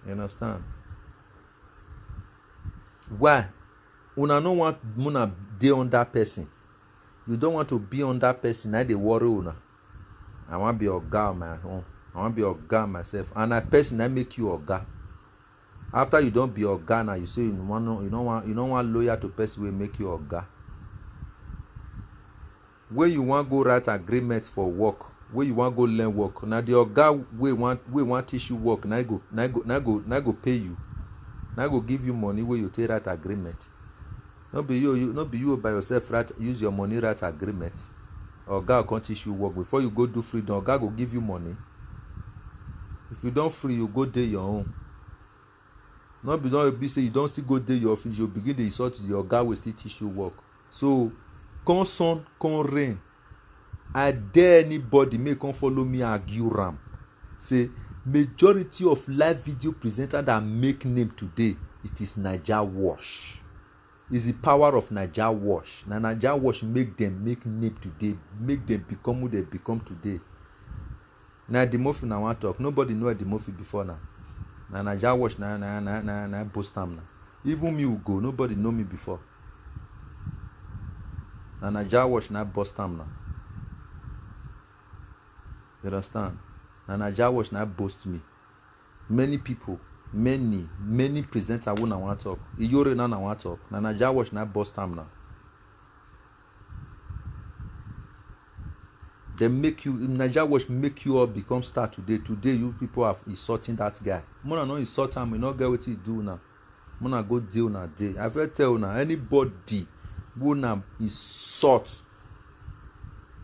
You understand? Why? Una no want una dey under person. You don't want to be under person. Na dey worry una. I wan be oga on my own. I wan be oga myself. And na person na make you oga. After you don be oga, now you say you no wan you no wan you no wan loyal to person wey make you oga. When you wan go write agreement for work, when you wan go learn work, na the oga wey wan wey wan teach you work na go na go na go na go pay you, na go give you money wey you take write agreement. No be you you no be you by yourself write use your money write agreement. Oga go come teach you work. Before you go do freedom, oga go give you money. If you don free, you go dey your own. No be don be say you don still go dey your office, you begin dey insult the oga wey still teach you work. So, come sun, come rain, I dare anybody make come follow me argue am. Say majority of live video presenter that make name today, it is Naija Watch. Is the power of Naija Watch. Na Naija Watch make them make name today, make them become who they become today. Na Eddie Murphy na wan talk. Nobody know Eddie Murphy before now. Na Naija Watch na na na na na boast am na. Even me Ugo, nobody know me before. Na Naija Watch na boast am na. You understand? Na Naija Watch na boast me. Many people, many many presenter wey na wan talk. Iyore na na wan talk. Na Naija Watch na boast am na. Dem make you Naija Watch make you all become star today. Today you people are insulting that guy. Mona no insult am, e no get wetin e do una. Mona go dey una dey. I fit tell una anybody wey una insult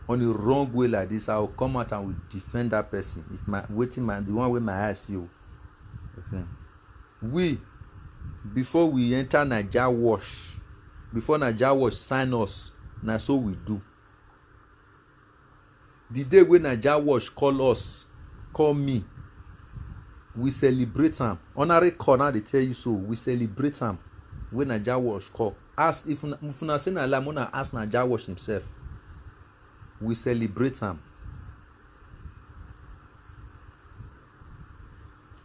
on a wrong way like this, I will come out and will defend that person. If my wetin my the one wey my eyes see o. Okay. We, before we enter Naija Wash, before Naija Wash sign us, na so we do. The day wey Naija Wash call us, call me, we celebrate am. Honorary call now dey tell you so, we celebrate am. Wey Naija Wash call, ask if una, if una say na lie, una ask Naija Wash himself. We celebrate am.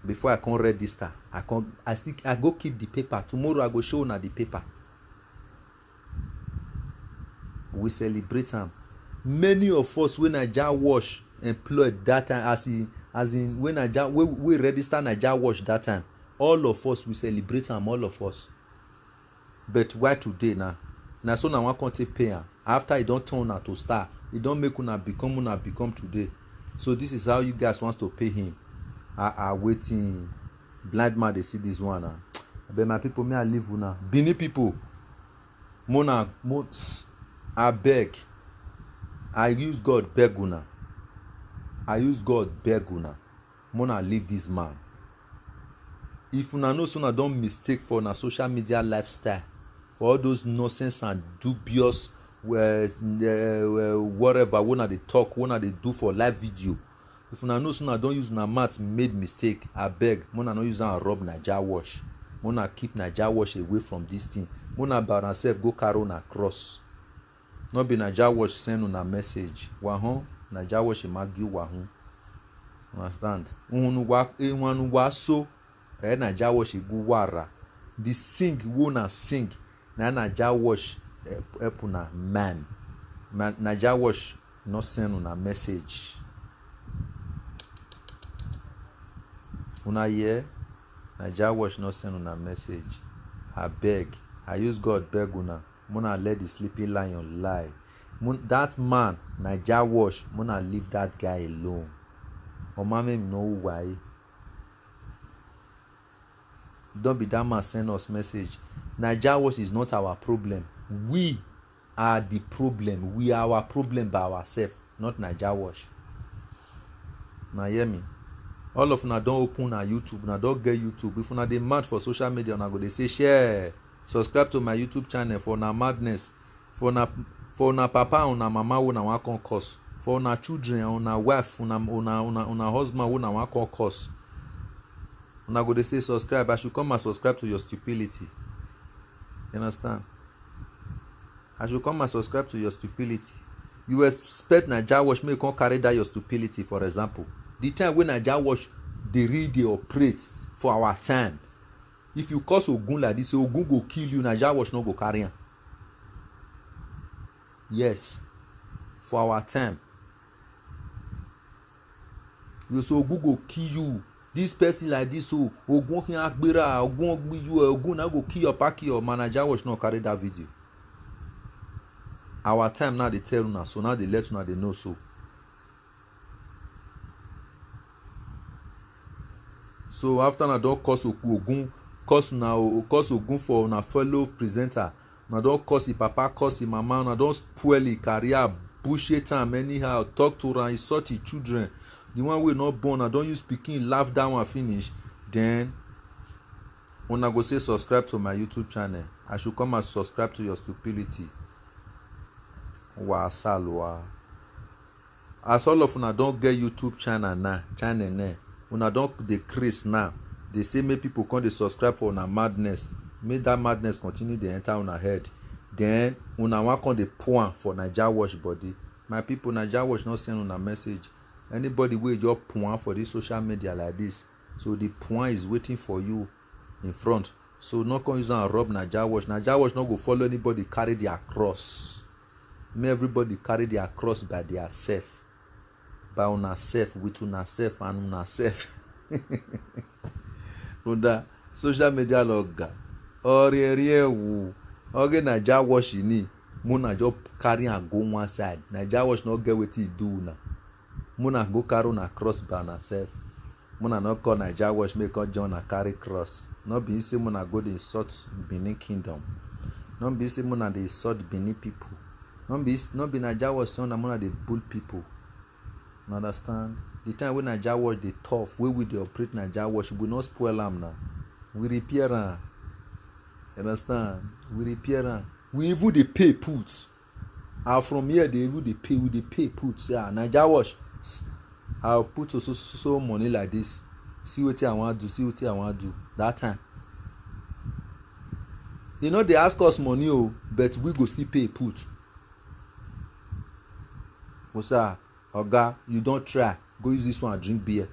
Before I come register, I come, I still, I go keep the paper. Tomorrow I go show una the paper. We celebrate am. Many of us wey Naija Wash employed that time, as in, as in, wey Naija, wey, wey register Naija Wash that time, all of us, we celebrate am, all of us. But why today now? Na so na one come take pay am. After e don turn una to star, e don make una become, una become today. So this is how you guys want to pay him. Ah, ah, wetin? Blind man dey see this one now. Abeg, my people, me I leave una. Benin people, mona, mo, abeg, I use God beg una. I use God beg una. Mona leave this man. If una know say una don mistake for una social media lifestyle, for all those nonsense and dubious, uh, uh, whatever wey una dey talk, wey una dey do for live video, if una know say una don use una mouth made mistake, abeg, mona no use am rub Naija Wash. Mona keep Naija Wash away from this thing. Mona by una sef go carry una cross. No be Naija Wash send una message. Wahun, Naija Wash magi wahun. Understand? Uhunu wa, ehunu wa so, eh, Naija Wash gu wara. The sing wey una sing, na Naija Wash, eh, help una man. Na, Naija Wash no send una message. Una hear? Naija Wash no send una message. Abeg, I use God beg una. Mona let the sleeping lion lie. Mon, that man, Naija Wash, mona leave that guy alone. Omame no why. Don't be that man send us message. Naija Wash is not our problem. We are the problem. We are our problem by ourselves, not Naija Wash. Now hear me. All of una don open na YouTube, una don get YouTube. If una dey mad for social media, una go dey say share, subscribe to my YouTube channel for una madness, for una, for una papa and una mama wey una wan come curse, for una children and una wife, una, una, una, una husband wey una wan come curse. Una go dey say subscribe. I should come and subscribe to your stupidity. You understand? I should come and subscribe to your stupidity. You expect Naija Wash make come carry that your stupidity, for example. The time wey Naija Wash dey really dey operate for our time, if you curse Ogun like this, Ogun go kill you, Naija Wash no go carry am. Yes, for our time. You say Ogun go kill you. This person like this, so Ogun hin agbera, Ogun gbiju, Ogun na go kill your pack your man. Naija Wash no carry that video. Our time now dey tell una, so now dey let una dey know so. So after una don curse Ogun, curse una, curse Ogun for una fellow presenter, una don curse him papa, curse him mama, una don spoil him career, bullshit am anyhow, talk to am, insult him children. The one wey no born, una don use pikin laugh that one finish. Then una go say subscribe to my YouTube channel. I should come and subscribe to your stupidity. Wa salwa. As all of una don get YouTube channel now, channel now, una don dey craze now. Dey say make people come dey subscribe for una madness. Make that madness continue dey enter una head. Then una wan come dey pour am for Naija Wash body. My people, Naija Wash no send una message. Anybody wey just pour am for this social media like this, so the pour is waiting for you in front. So no come use am rub Naija Wash. Naija Wash no go follow anybody carry their cross. Make everybody carry their cross by their self, by una self, with una self and una self. Una social media loga, orierie wu, oge Naija Wash ni, muna just carry am go one side. Naija Wash no get wetin e do una. Muna go carry una cross by una self. Muna no call Naija Wash make come join una carry cross. No be say muna go dey insult Benin Kingdom. No be say muna dey insult Benin people. No be, no be Naija Watch say una, una dey bully people. You understand? The time wey Naija Watch dey tough, wey we dey operate Naija Watch, we no spoil am na. We repair am. You understand? We repair am. We even dey pay put. And from here, they even dey pay, we dey pay put. Say, ah, Naija Watch, s-, I'll put so, so, so money like this. See wetin I wan do, see wetin I wan do. That time. You know, they ask us money, oh, but we go still pay put. We say, ah, Oga, you don try. Go use this one drink beer.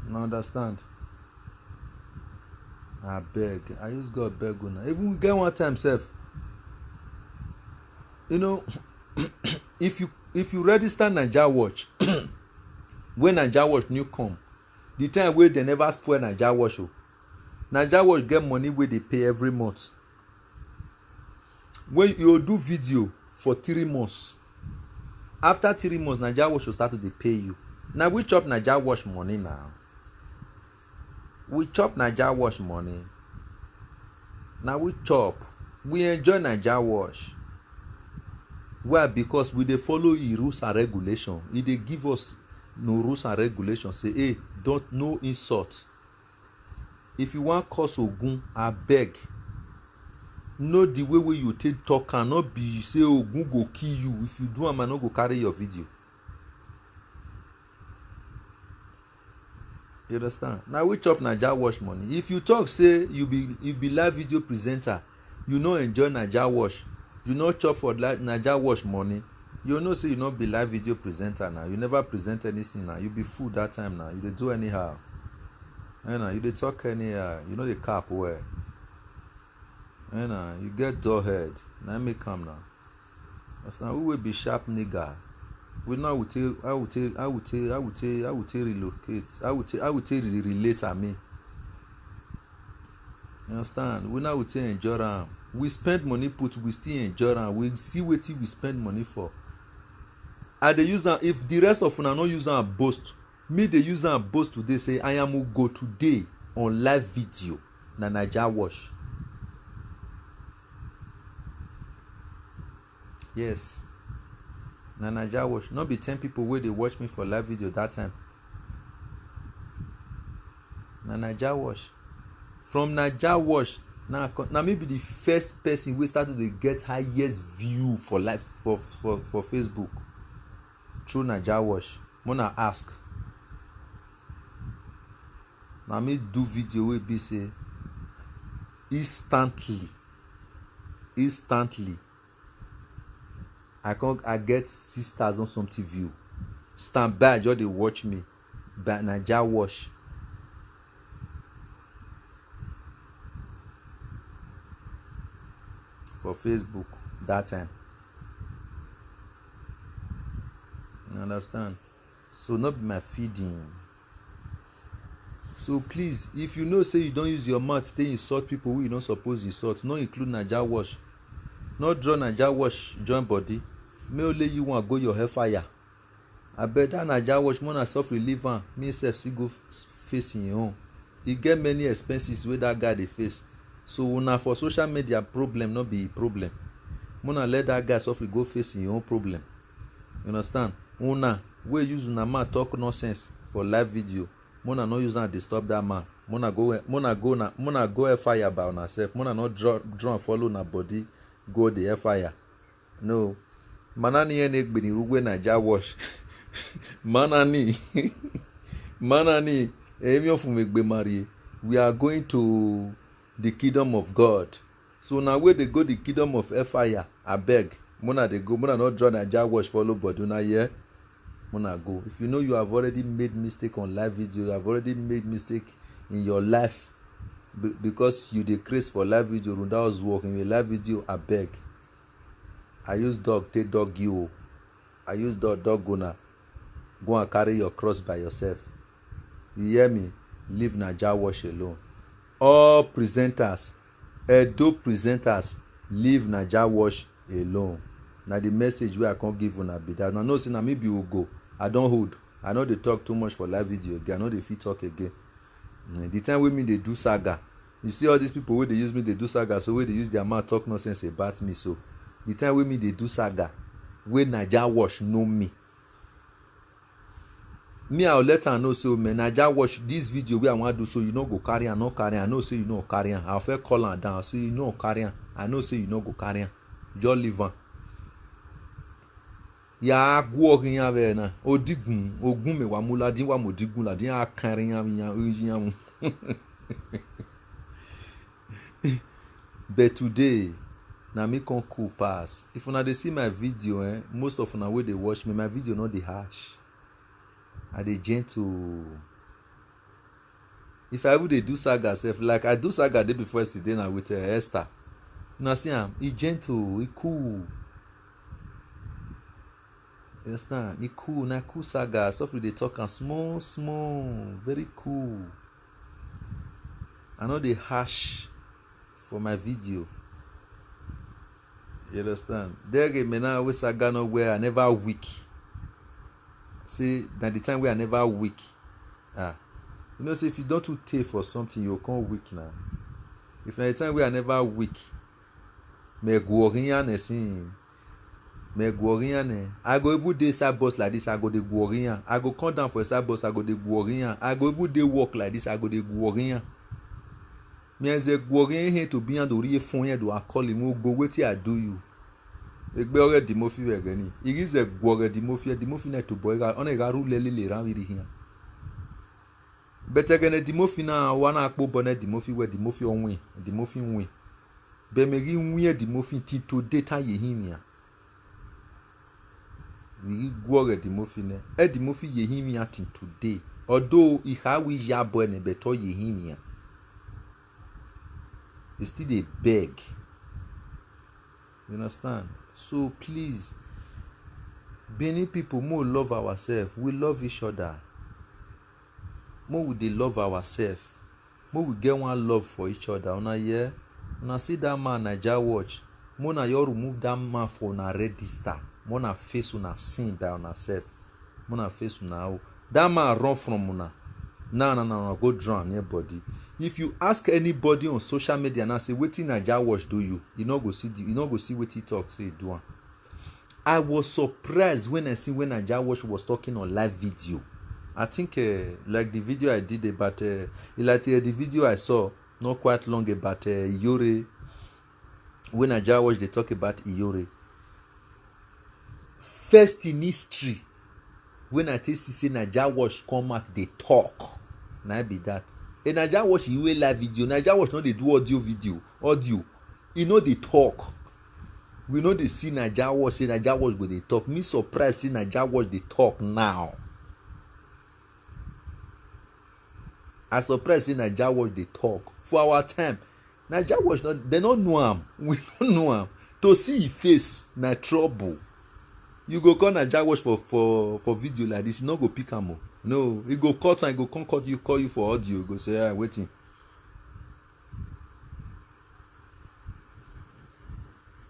No understand. I beg. I use God beg una. Even we get one time sef. You know, if you, if you register Naija Watch, when Naija Watch new come, the time wey they never spoil Naija Watch, oh, Naija Watch get money wey dey pay every month. When you do video for three months, after three months, Naija Watch will start to dey pay you. Now we chop Naija Watch money now. We chop Naija Watch money. Now we chop. We enjoy Naija Watch. Why? Because we dey follow e rules and regulation. E dey give us no rules and regulation. Say, hey, don't, no insult. If you wan curse Ogun, abeg, know the way wey you take talk am. No be say Ogun go kill you. If you do am, I no go carry your video. You understand? Now we chop Naija Watch money. If you talk say you be, you be live video presenter, you no enjoy Naija Watch, you no chop for li-, Naija Watch money, you know say you no be live video presenter now. You never present anything now. You be fool that time now. You dey do anyhow. Eh, now you dey talk anyhow. You no dey cap well. Eh, now you get dull head. Na make am now. As na we wey be sharp nigga, we know how we take, how we take, how we take, how we take, how we take relocate, how we take, how we take re-, relate, I mean. You understand? We know how we take endure am. We spend money put, we still endure am. We see wetin we spend money for. I dey use am. If the rest of una no use am boast, me dey use am boast today say I am Ugo today on live video. Na Naija Watch. Yes. Na Naija Watch. No be ten people wey dey watch me for live video that time. Na Naija Watch. From Naija Watch, na co-, na me be the first person wey start to dey get highest view for live for, for, for Facebook through Naija Watch. Mona ask. Na me do video wey be say instantly, instantly, I come, I get six thousand something view. Stand by, just dey watch me. By Naija Watch for Facebook that time. You understand? So no be my feeding. So please, if you know say you don use your mouth take insult people wey you no suppose insult, no include Naija Watch. No draw Naija Watch join body. Make only you wan go your hellfire. Abeg, that Naija Watch, make una suffer leave am. Me sef still go f-, face him own. E get many expenses wey that guy dey face. So una for social media problem no be e problem. Make una let that guy suffer go face him own problem. You understand? Una wey use una mouth talk nonsense for live video, make una no use am disturb that man. Make una go, make una go na, make una go hellfire by una sef. Make una no draw, draw am follow una body go the hellfire. No. Manani ene gbeni rugwe Naija Watch. Manani. Manani. Emi ofumegbe marie. We are going to the kingdom of God. So na wey dey go the kingdom of hellfire, abeg, make una dey go, make una no draw Naija Watch follow body, una hear? Make una go. If you know you have already made mistake on live video, you have already made mistake in your life, be-, because you dey craze for live video, runda house work in a live video, abeg. I use dog take dog you o. I use dog dog una. Go and carry your cross by yourself. You hear me? Leave Naija Watch alone. All presenters, Edo presenters, leave Naija Watch alone. Na the message wey I come give una be that. Una know say na me be Ugo. I don hold. I no dey talk too much for live video again. I no dey fit talk again. Mm, the time wey me dey do saga, You see all these people wey dey use me dey do saga, so wey dey use their mouth talk nonsense about me. So the time wey me dey do saga, wey Naija Watch know me, me I go let am know say, oh man, Naija Watch, this video wey I wan do, so you no go carry am, no carry am. I know say you no go carry am. I fit call am down, say you no go carry am. I know say you no go carry am. Just leave am. Ya guo hin ya ve na. Odigun, ogun me wa mu ladin wa mo digun ladin a kan rin ya ya ya mu. But today, na me come cool pass. If una dey see my video, eh, most of una wey dey watch me, my video no dey harsh. I dey gentle. If I even dey do saga sef, like I do saga day before yesterday na with, eh, Esther. Una see am, e gentle, e cool. You understand? E cool, na cool saga. Softly dey talk am small, small, very cool. I no dey harsh for my video. You understand? There again, me now wey saga no where I never weak. Say na the time wey I never weak. Ah, you know say if you don too tey for something, you go come weak na. If na the time wey I never weak, me guo hin ya na sin. Me guo hin ya na. I go even dey inside bus like this, I go dey guo hin ya. I go come down for inside bus, I go dey guo hin ya. I go even dey work like this, I go dey guo hin ya. Me as a guo hin to be and ori fun ya do I call him go wetin I do you. Egbe ore di mo fi we gani. Igi ze guo re di mo fi, di mo fi na to boy ga ona ga ru le le le ran wiri hin. Betegene di mo fi na wa na akpo bone di mo fi we di mo fi onwin, di mo fi nwin. Be me gi nwin di mo fi ti to data ye hin ya. We gi guo re di mo fi ne. E di mo fi ye hin ya ti today. Although I ha we ya boy ne beto ye hin ya. E still dey beg. You understand? So please, Benin people, mo love ourselves. We love each other. Mo we dey love ourselves. Mo we get one love for each other. Una hear? Una see that man Naija Watch. Mo na you remove that man for una register. Mo na face una sin by una self. Mo na face una o. That man run from una. Now, now, now, now, go drown near body. If you ask anybody on social media now, say wetin Naija Watch do you, you no go see the, you no go see wetin he talk say he do am. I was surprised when I see when Naija Watch was talking on live video. I think uh, like the video I did about uh, like uh, the video I saw not quite long about uh, Iyore, when Naija Watch they talk about Iyore. First in history, when I take see say Naija Watch come out they talk. Na be that. A Naija Watch you live video. Naija Watch no dey do audio video. Audio. E no dey talk. We no dey see Naija Watch say Naija Watch go dey talk. Me surprise say Naija Watch dey talk now. I surprise say Naija Watch dey talk. For our time, Naija Watch no, they no know am. We no know am. To see his face na trouble. You go call Naija Watch for for for video like this, you no go pick am o. No, he go cut and he go come cut you, call you for audio. He go say, ah, waiting.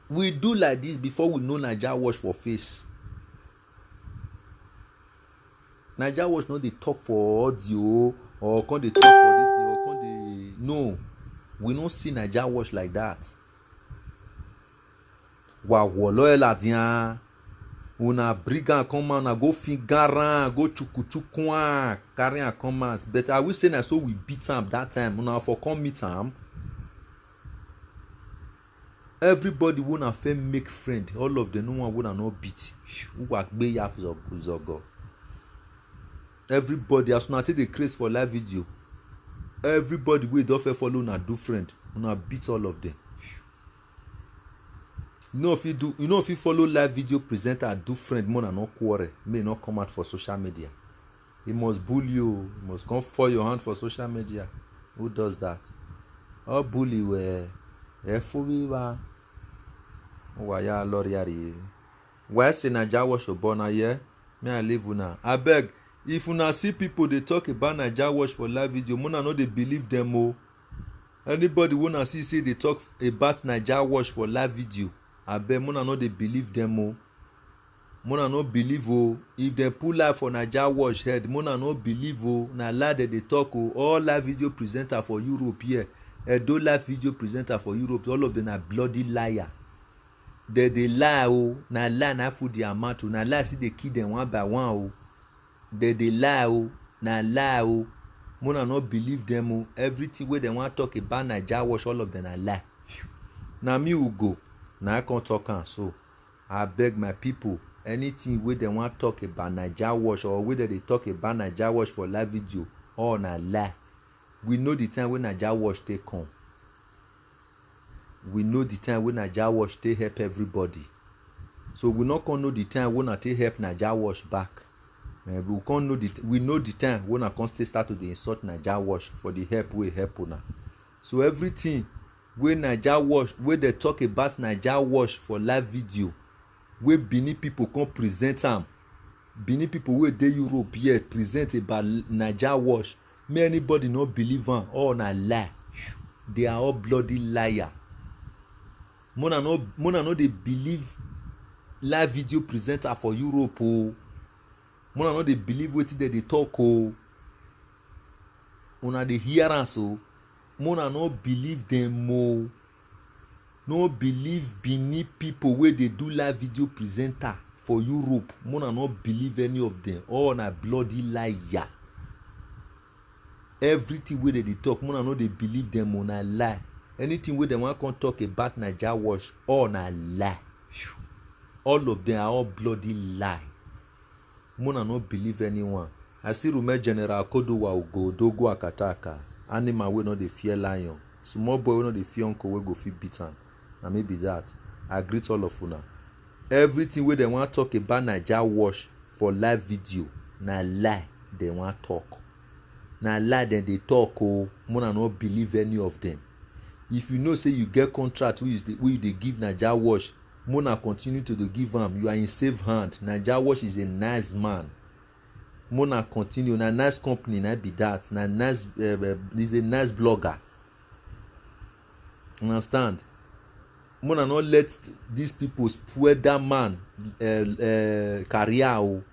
We do like this before we know Naija Watch for face. Naija Watch no dey talk for audio or come dey talk for this thing or come dey no. We no see Naija Watch like that. Wa wolo eladian. Una bring am come out, una go finger am, go chuku chuku am, carry am come out. But I wish say na so we beat am that time. Una for come meet am. Everybody wey una fit make friend, all of them, no one wey una no beat. Uwa gbe ya zogo. Everybody, as una take dey craze for live video, everybody wey don fit follow una do friend, una beat all of them. You know if you do, you know if you follow live video presenter do friend, more than no quarrel, may not come out for social media. He must bully you, he must come for your hand for social media. Who does that? All bully were a fool. Why are lorry? Why say Naija Watch Obona here? Me I leave una. I beg, if una see people they talk about Naija Watch for live video, mona no dey believe them o. Anybody wanna see say they talk about Naija Watch for live video, I beg mona no dey believe them o. Mona no believe o. If they pull live for Naija Watch head, mona no believe o. Na lie they dey talk o. All live video presenter for Europe here, Edo Live video presenter for Europe, all of them na bloody liar. Dem dey lie o, na lie na full their mouth o, na lie still dey kill them one by one o. Dem dey lie o, na lie o. Mona no believe them o. Everything wey dem wan talk about Naija Wash, all of them na lie. Na me Ugo, na I come talk am so. Abeg my people, anything wey dem wan talk about Naija Wash or wey dem dey talk about Naija Wash for live video, all na lie. We know the time wey Naija Wash take come. We know the time wey Naija Wash take help everybody. So we no come know the time wey una take help Naija Wash back. Eh, we come know the t- we know the time wey una come stay start to dey insult Naija Wash for the help wey help una. So everything wey Naija Wash, wey dey talk about Naija Wash for live video, wey Benin people come present am, Benin people wey dey Europe here present about Naija Wash, make anybody no believe am, all na lie. They are all bloody liar. Mona no mona no dey believe live video presenter for Europe o. Mona no dey believe wetin dem dey talk o. Una dey hear am so? Mona no believe them o. No believe Benin people wey dey do live video presenter for Europe. Mona no believe any of them. All na bloody liar. Everything wey dem dey talk, mona no dey believe them o, na lie. Anything wey dem wan come talk about Naija Wash, all na lie. All of them are all bloody lie. Mona no believe anyone. I still remember General Kodowa Ugo Dogo Akataka, animal wey no dey fear lion, small boy wey no dey fear uncle wey go fit beat am. Na me be that. I greet all of una. Everything wey dem wan talk about Naija Wash for live video, na lie dem wan talk. Na lie dem dey talk o. Mona no believe any of them. If you know say you get contract wey you dey wey you dey give Naija Wash, mona continue to dey give am. You are in safe hand. Naija Wash is a nice man. Mona continue. Na nice company na be that. Na nice, uh, uh, he's a nice blogger. Understand? Mona no let these people spoil that man uh, uh, career o.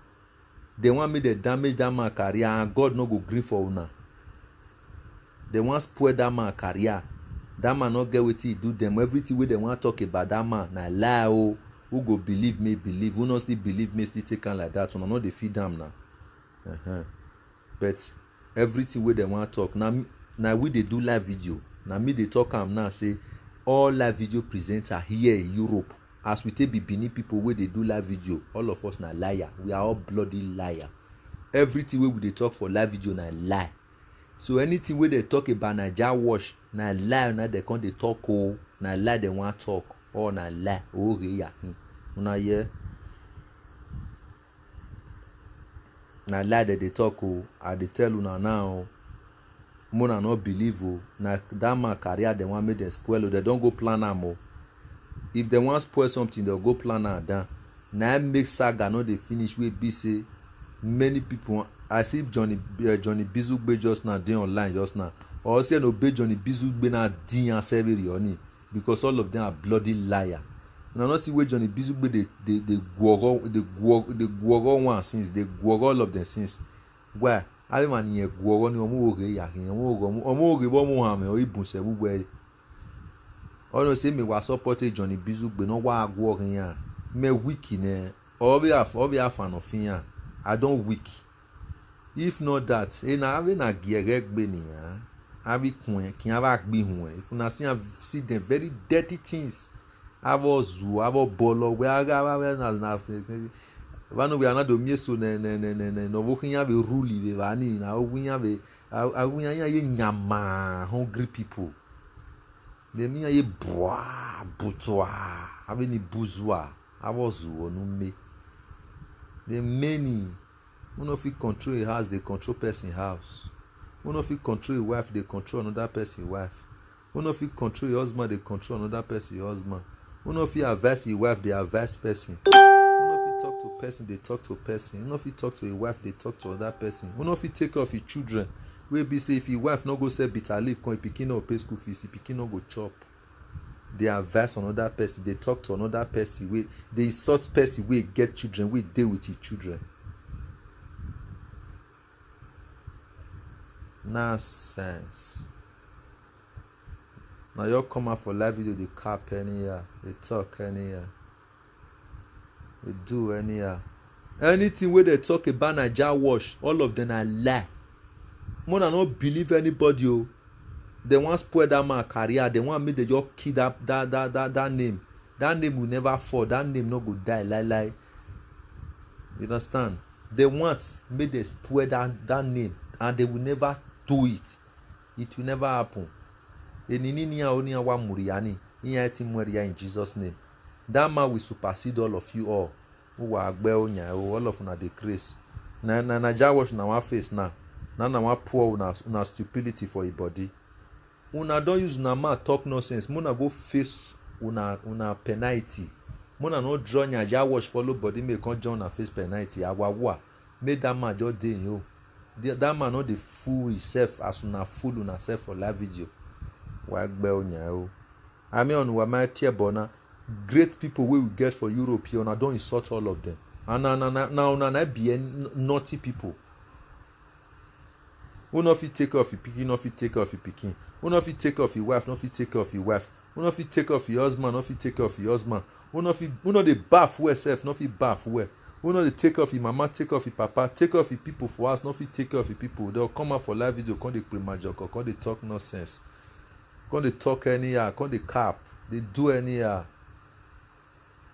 Dem wan make dem damage that man career, and God no go gree for una. Dem wan spoil that man career. That man no get wetin he do dem. Everything wey dem wan talk about that man na lie o. Who go believe me believe, who no still believe me still take am like that. Una no dey feed am na. Uh-huh. But everything wey dem wan talk na me- na we dey do live video. Na me dey talk am now say all live video presenter here in Europe, as we take be Benin people wey dey do live video, all of us na liar. We are all bloody liar. Everything wey we dey talk for live video na lie. So anything wey dem talk about Naija Wash na lie, na dem come dey talk o. Na lie dem wan talk. All na lie. Oge yahin. Una hear? Na lie dem dey talk o. I dey tell una now o. Mona no believe o. Na that man career dem wan make dem spoil o. Dem don go plan am o. If dem wan spoil something, dem go plan am down. Na im make saga no dey finish wey be say many people wan- I see Johnny uh, Johnny Bizugbe just now dey online just now. Or say no be Johnny Bizugbe na din and Severi oni, because all of them are bloody liar. Una no see wey Johnny Bizugbe dey dey dey guogo dey guogo dey guogo one since, dey guogo all of them since. Why? Abi man yẹn guogo ni ọmọ ògè yàgì ọmọ ògè ọmọ ògè bọ́ mu hàn mí ọ ibùn sẹ́wú wẹ̀. Ọ̀nà ṣe mi wá support Johnny Bizugbe náà wá guogo yẹn. Mẹ weak nẹ ọbẹ̀ àfànà fi hàn. I don weak. If not that, ena ave na gẹ̀rẹ́ gbé nìyà. Avi kun ẹ kí n ava gbé hùn ẹ. If una see am see dem very dirty things. Avo zu avo bọlọ wẹ aga ava ave na na vanu wẹ anado mieso nẹ nẹ nẹ nẹ nẹ nọvo hinya ve ruli ve vani na ogu hinya ve agu hinya ye nyama hungry people. Dem hinya ye bua butua ave ni buzua avo zu onu me. Dem many. Who no fit control a house dey control person house. Who no fit control a wife dey control another person wife. Who no fit control a husband dey control another person husband. Who no fit advise a wife dey advise person. Who no fit talk to person dey talk to person. Who no fit talk to a wife dey talk to another person. Who no fit take care of his children wey be say if his wife no go sell bitter leaf come his pikin no go pay school fees, his pikin no go chop. Dey advise another person, dey talk to another person wey dey insult person wey get children wey dey with him children. Nonsense. Na your come out for live video dey cap anyhow, dey talk anyhow, dey do anyhow. Anything wey dey talk about Naija wash, all of them na lie. Mona no believe anybody o. Dem wan spoil that man career, dem wan make dem just kill that that that that that name. That name will never fall, that name no go die lie lie. You understand? Dem want make dem spoil that that name, and dem will never do it. It will never happen. Enini ni a oni awa muriani, iya eti mweria in Jesus name. That man will supersede all of you all. Uwa agbe onya o, all of una dey craze. Na na Naija wash na one face now. Na na one poor una una stupidity for e body. Una don use una mouth talk nonsense. Mona go face una una penalty. Mona no draw Naija wash follow body make come join una face penalty. Awawa. Make that man just dey him own. The- that man no dey fool himself as una fool una self for live video. Wa gbe onya o. I mean, on wa my tear bona. Great people wey we get for Europe here, una don insult all of them. And na na na na una na be en- naughty people. Who no fit take care of him pikin, no fit take care of him pikin. Who no fit take care of him wife, no fit take care of him wife. Who no fit take care of him husband, no fit take care of him husband. Who no fit, who no dey baff well sef, no fit baff well. Who no dey take care of him mama, take care of him papa, take care of him people for house, no fit take care of him people. Dem come out for live video, come dey premajoke, come dey talk nonsense, come dey talk anyhow, come dey cap, dey do anyhow,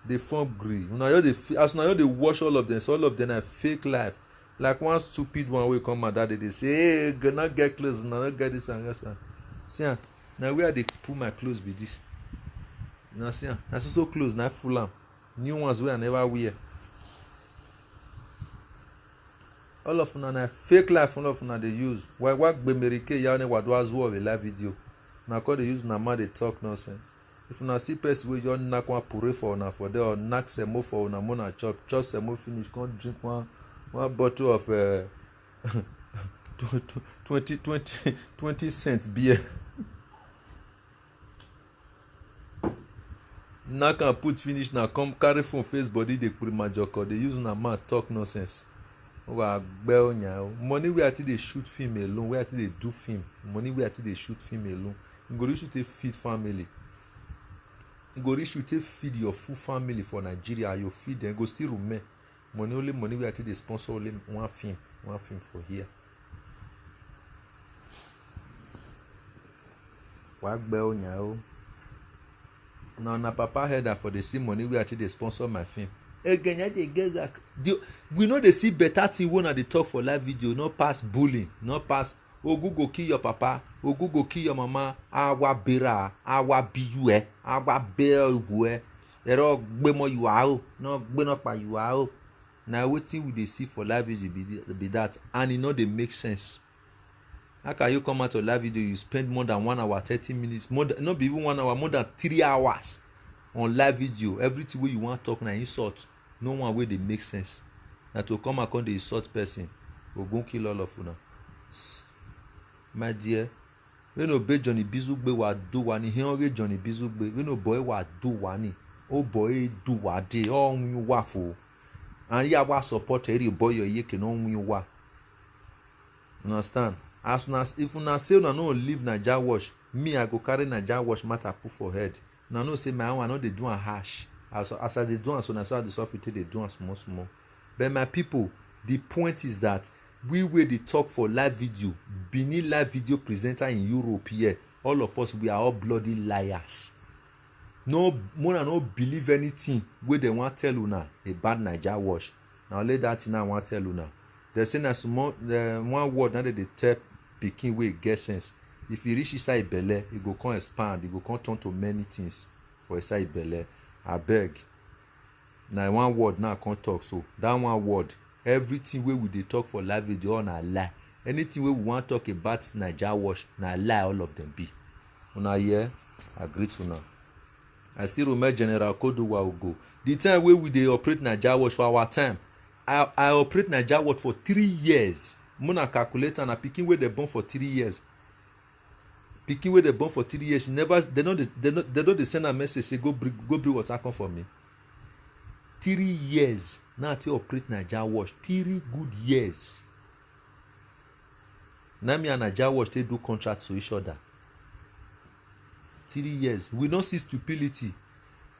dey form gree. Una just dey fi- as una just dey watch all of them, so all of them na fake life. Like one stupid one wey come out that day dey say, "Hey, go not get clothes, una no get this and that." See am, na where I dey put my clothes be this. Una see am, na so so clothes na full am. New ones wey I never wear. All of una na fake life, all of una dey use. Why why gbe Mary Kay ya ne wadu azu of a live video? Na call dey use na man dey talk nonsense. If una see person wey just knack one pure for una for there or knack semo for una, mona chop, chop semo finish, come drink one one bottle of uh, twenty, twenty, twenty cent beer. Knack am put finish, na come carry phone face body dey premajoke, dey use una mouth talk nonsense. Wa gbe onya o. Money wey I take dey shoot film alone, wey I take dey do film, money wey I take dey shoot film alone, e go reach to take feed family. E go reach to take feed your full family for Nigeria, you feed them, go still remain. Money, only money wey I take dey sponsor only one film, one film for here. Wa gbe onya o. Na na papa head I for dey see money wey I take dey sponsor my film. Again, I dey get that. The, we no dey see better thing wey una dey talk for live video, no pass bullying, no pass ogu go kill your papa, ogu go kill your mama, awa bera, awa biyu eh, awa bera ogu eh. Ero gbemo you are o, no gbeno pa you are o. Na wetin we dey see for live video be, be that, and e no dey make sense. How can you come out of live video, you spend more than one hour, thirty minutes, more than, no be even one hour, more than three hours on live video, everything wey you wan talk na insult, no one wey dey make sense. Na to come and come dey insult person, ogun kill all of una. S- My dear, wey no be Johnny Bizugbe wa do wani, he only Johnny Bizugbe, wey no boy wa do wani, o boy do wa de, o win wa fo. And ya wa support eri boy yo ye ke no win wa. Understand? As una, if una say una no leave Naija wash, me I go carry Naija wash matter put for head. Una know say my own I no dey do am harsh. As as I dey do am so, na so I dey suffer take dey do am small small. But my people, the point is that we wey dey talk for live video, Benin live video presenter in Europe here, all of us we are all bloody liars. No, mona no believe anything wey dem wan tell una about Naija wash. Na only that thing I wan tell una. Dem say na small uh, one word na dem dey tell pikin wey get sense. If e reach inside belle, e go come expand, e go come turn to many things for inside belle. Abeg, na one word now come talk so. That one word, everything wey we dey talk for live video all na lie. Anything wey we wan talk about Naija wash na lie all of them be. Una hear? I greet una. I still remember General Koduwa Ogo. The time wey we dey operate Naija wash for our time, I I operate Naija wash for three years. Muna calculate am, na pikin wey dem born for three years. Pikin wey dem born for three years, she never, dem no dey dem no dem no dey send am message say go bring go bring water come for me. Three years na I take operate Naija wash, three good years. Na me and Naija wash take do contract to each other. three years, we no see stupidity.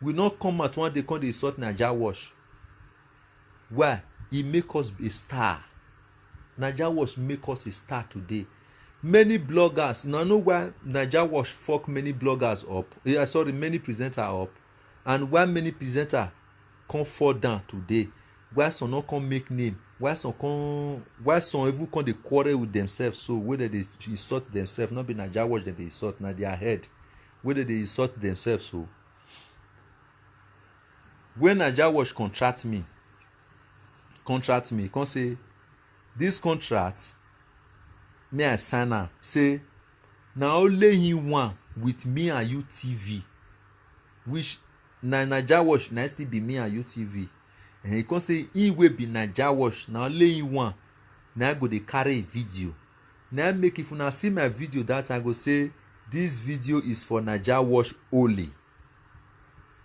We no come out one day come dey insult Naija Wash. Why? E make us a star. Naija Wash make us a star today. Many bloggers, una know why Naija Wash fuck many bloggers up? Eh, sorry, many presenter up. And why many presenter come fall down today? Why some no come make name? Why some come, why some even come dey quarrel with themselves, so wey dem dey insult themselves? No be Naija Wash dem dey insult, na their head wey dem dey insult themselves. So when Naija Wash contract me, contract me, come say, this contract, me I sign am, say na only him one with Me and You T V, which na Naija Wash, na still be Me and You T V. And he come say, him wey be Naija Wash, na only him one na go dey carry a video. Na make, if una see my video that time, go say, this video is for Naija Wash only.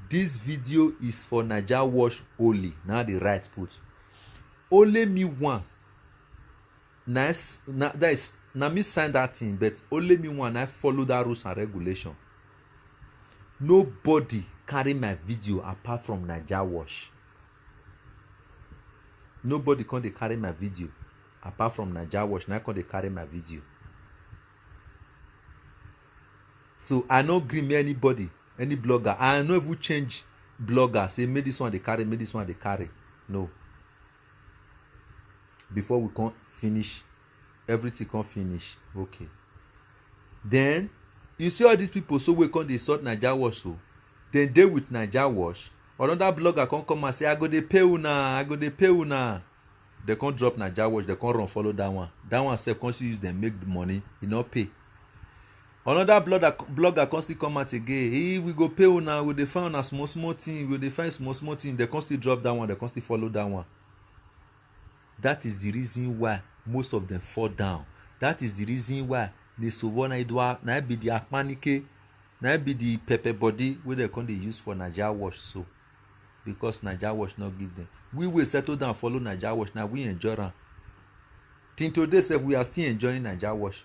This video is for Naija Wash only. Na the right put. Only me one. Na s-, na, that is, na me sign that thing, but only me one I follow that rules and regulation. Nobody carry my video apart from Naija Wash. Nobody come dey carry my video apart from Naija Wash. Na come dey carry my video. So I no gree me anybody, any blogger. I no even change blogger, say make this one dey carry, make this one dey carry. No. Before we come finish, everything come finish. Okay. Then you see all these people so wey come dey insult Naija Wash, so dem dey with Naija Wash. Another blogger come come and say, I go dey pay una, I go dey pay una. Dem come drop Naija Wash, dem come run follow that one. That one sef come still use dem make the money, e no pay. Another blogger, blogger come still come out again. Hey, we go pay una, we dey find una small small thing, we dey find small small thing. Dem come still drop that one, dem come still follow that one. That is the reason why most of them fall down. That is the reason why Nesovona Idua na be the akpanike, na be the pepper body wey dem come dey use for Naija Wash so, because Naija Wash no give them. We wey settle down follow Naija Wash, na we enjoy am. Till today sef, we are still enjoying Naija Wash.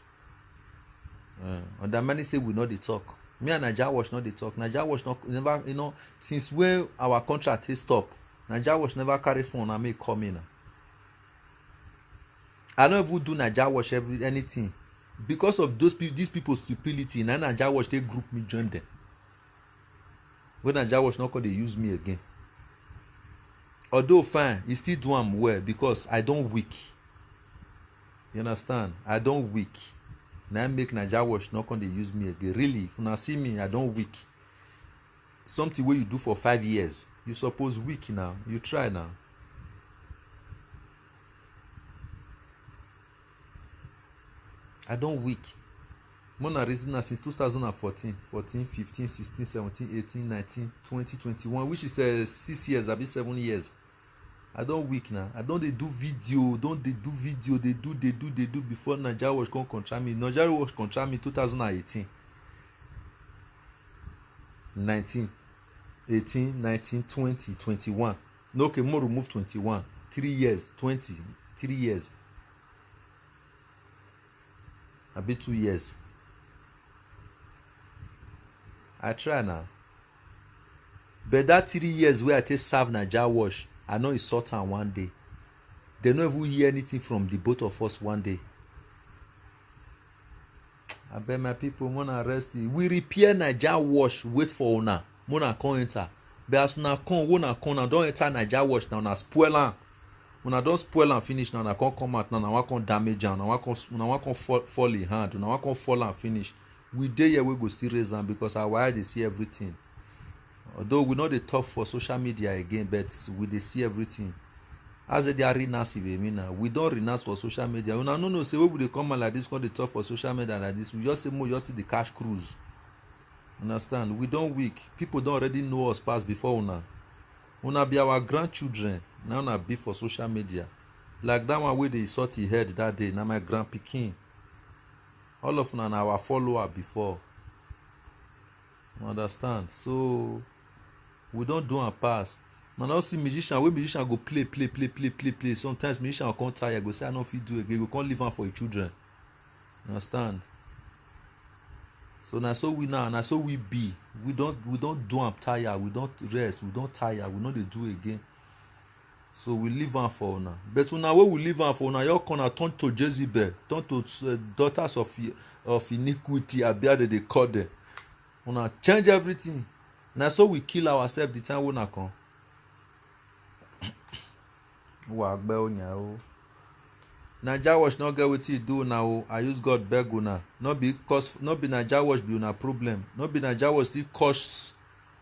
Uh, Under many say we no dey talk. Me and Naija Wash no dey talk. Naija Wash no never, you know, since when our contract take stop, Naija Wash never carry phone and make call me now. I no even do Naija Wash every anything because of those people, these people stupidity. Na Naija Wash take group me join them. When Naija Wash no come dey use me again. Although fine, he still do am well because I don weak. You understand? I don weak. Na im make Naija Wash no come dey use me again. Really, if una see me, I don weak. Something wey you do for five years, you suppose weak now. You try now. I don weak. More na reason na since two thousand and fourteen, fourteen, fifteen, sixteen, seventeen, eighteen, nineteen, twenty, twenty-one, which is uh, six years, abi seven years. I don weak now. I don dey do video, don dey do video, dey do, dey do, dey do before Naija Wash come contract me. Naija Wash contract me two thousand and eighteen. nineteen, eighteen, nineteen, twenty, twenty-one. No, okay, more remove twenty-one. Three years, twenty, three years. Abi two years. I try now. But that three years wey I take serve Naija Wash, I no insult am one day. They no even hear anything from the both of us one day. Abeg, my people, una rest. We repair Naija Wash, wait for una. Una come enter. But as una come, una come, una don enter Naija Wash now, una spoil am. Una don spoil am finish now, una come come out now, una wan come damage am, una wan come, una wan come fall, fall in hand, una wan come fall am finish. We dey here, we go still raise am because our eye dey see everything. Although we no dey talk for social media again, but we dey see everything. As they are renounce Ibemi now, we don renounce for social media. Una no know say we dey come out like this, come dey talk for social media like this. We just say more, just see the cash cruise. Understand? We don weak. People don already know us pass before una. Una be our grandchildren. Now una be for social media. Like that one wey dey insult him head that day, na my grand pikin. All of una na our follower before. You understand? So we don do am pass. Una don see musician, wey musician go play, play, play, play, play, play. Sometimes musician go come tire, go say, I no fit do again, go come leave am for him children. You understand? So na so we now, na so we be. We don, we don do am tire, we don rest, we don tire, we no dey do again. So we leave am for una. But una wey we leave am for, una your corner turn to Jezebel, turn to uh, daughters of of iniquity, abi how dem dey call dem. Una change everything. Na so we kill ourselves the time wey una come. Wa gbe onya o. Naija Wash no get wetin e do una o. I use God beg una. No be cause, no be Naija Wash be una problem. No be Naija Wash still cause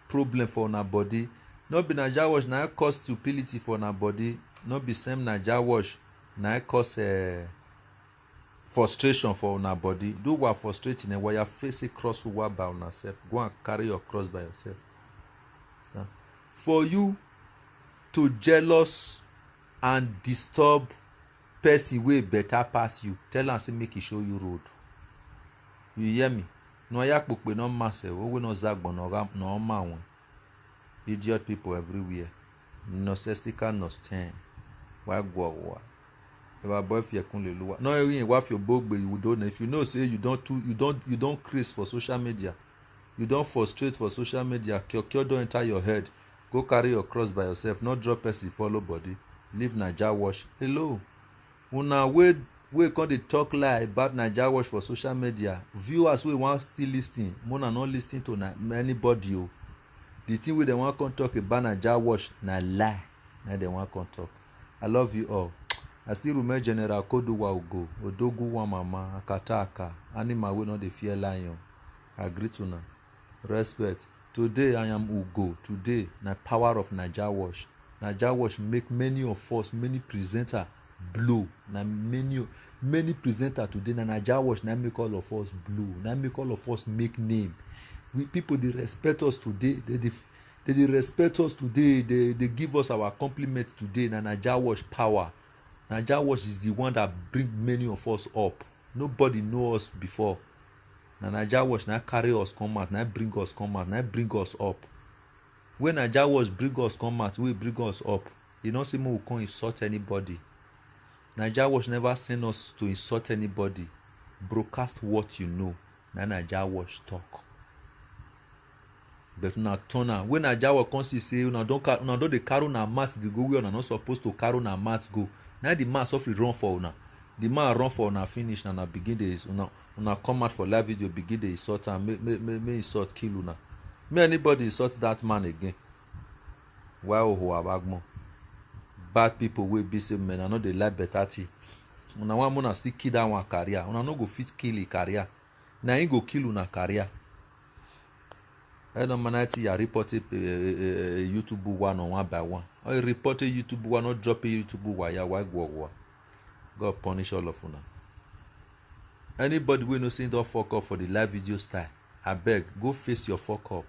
problem for una body. No be Naija Wash na cause stupidity for una body. No be same Naija Wash na cause uh, frustration for una body. Do wa frustrating and wa ya face a cross over by una self. Go and carry your cross by yourself. Understand? For you to jealous and disturb person wey better pass you, tell am say make e show you road. You hear me? No ya kpokpe no ma se o, we no zagbo no ga no ma won. Idiot people everywhere. Nonsensical, nonsense. Why go wa? If I boy fear kun le luwa. No, you wa fi obogbe you don't know. If you know say you don't too, you don't, you don't craze for social media. You don't frustrate for social media. Kyokyo don't enter your head. Go carry your cross by yourself. Not drop person follow body. Leave Naija Wash. Hello. Una wey wey come dey talk lie about Naija Wash for social media, viewers wey wan still lis ten, mona no lis ten to na anybody o. The thing wey dem wan come talk about Naija Wash na lie, na dem wan come talk. I love you all. I still remain General Koduwa Ugo, Odogwu One Mama, Akata Aka, animal wey no dey fear lion. I greet una. Respect. Today I am Ugo. Today na power of Naija Wash. Naija Wash make many of us, many presenter blow. Na many many presenter today na Naija Wash na make all of us blow. Na make all of us make name. We people dey respect us today. They dey they dey respect us today. They dey give us our compliment today. Na Naija Wash power. Naija Wash is the one that bring many of us up. Nobody know us before. Na Naija Wash na carry us come out, na bring us come out, na bring us up. When Naija Wash bring us come out, we bring us up. You know say make we come insult anybody. Naija Wash never send us to insult anybody. Broadcast what you know. Na Naija Wash talk. But una turn am. When Naija Wash come see say una don una don dey carry una mat dey go where una no suppose to carry una mat go. Na the mat suffer run for una. The man run for una finish na una begin dey una una come out for live video begin dey insult am make make make make insult kill una. Make anybody insult that man again. Why oho abagbon? Bad people wey be say men I no dey like better thing. Una wan una still kill that one career. Una no go fit kill e career. Na him go kill una career. I don't mind ya report a, a, a, a YouTube one on one by one. Or you report a YouTube one or drop a YouTube one ya why go go. God punish all of una. Anybody wey no say don fuck up for the live video style, I beg go face your fuck up.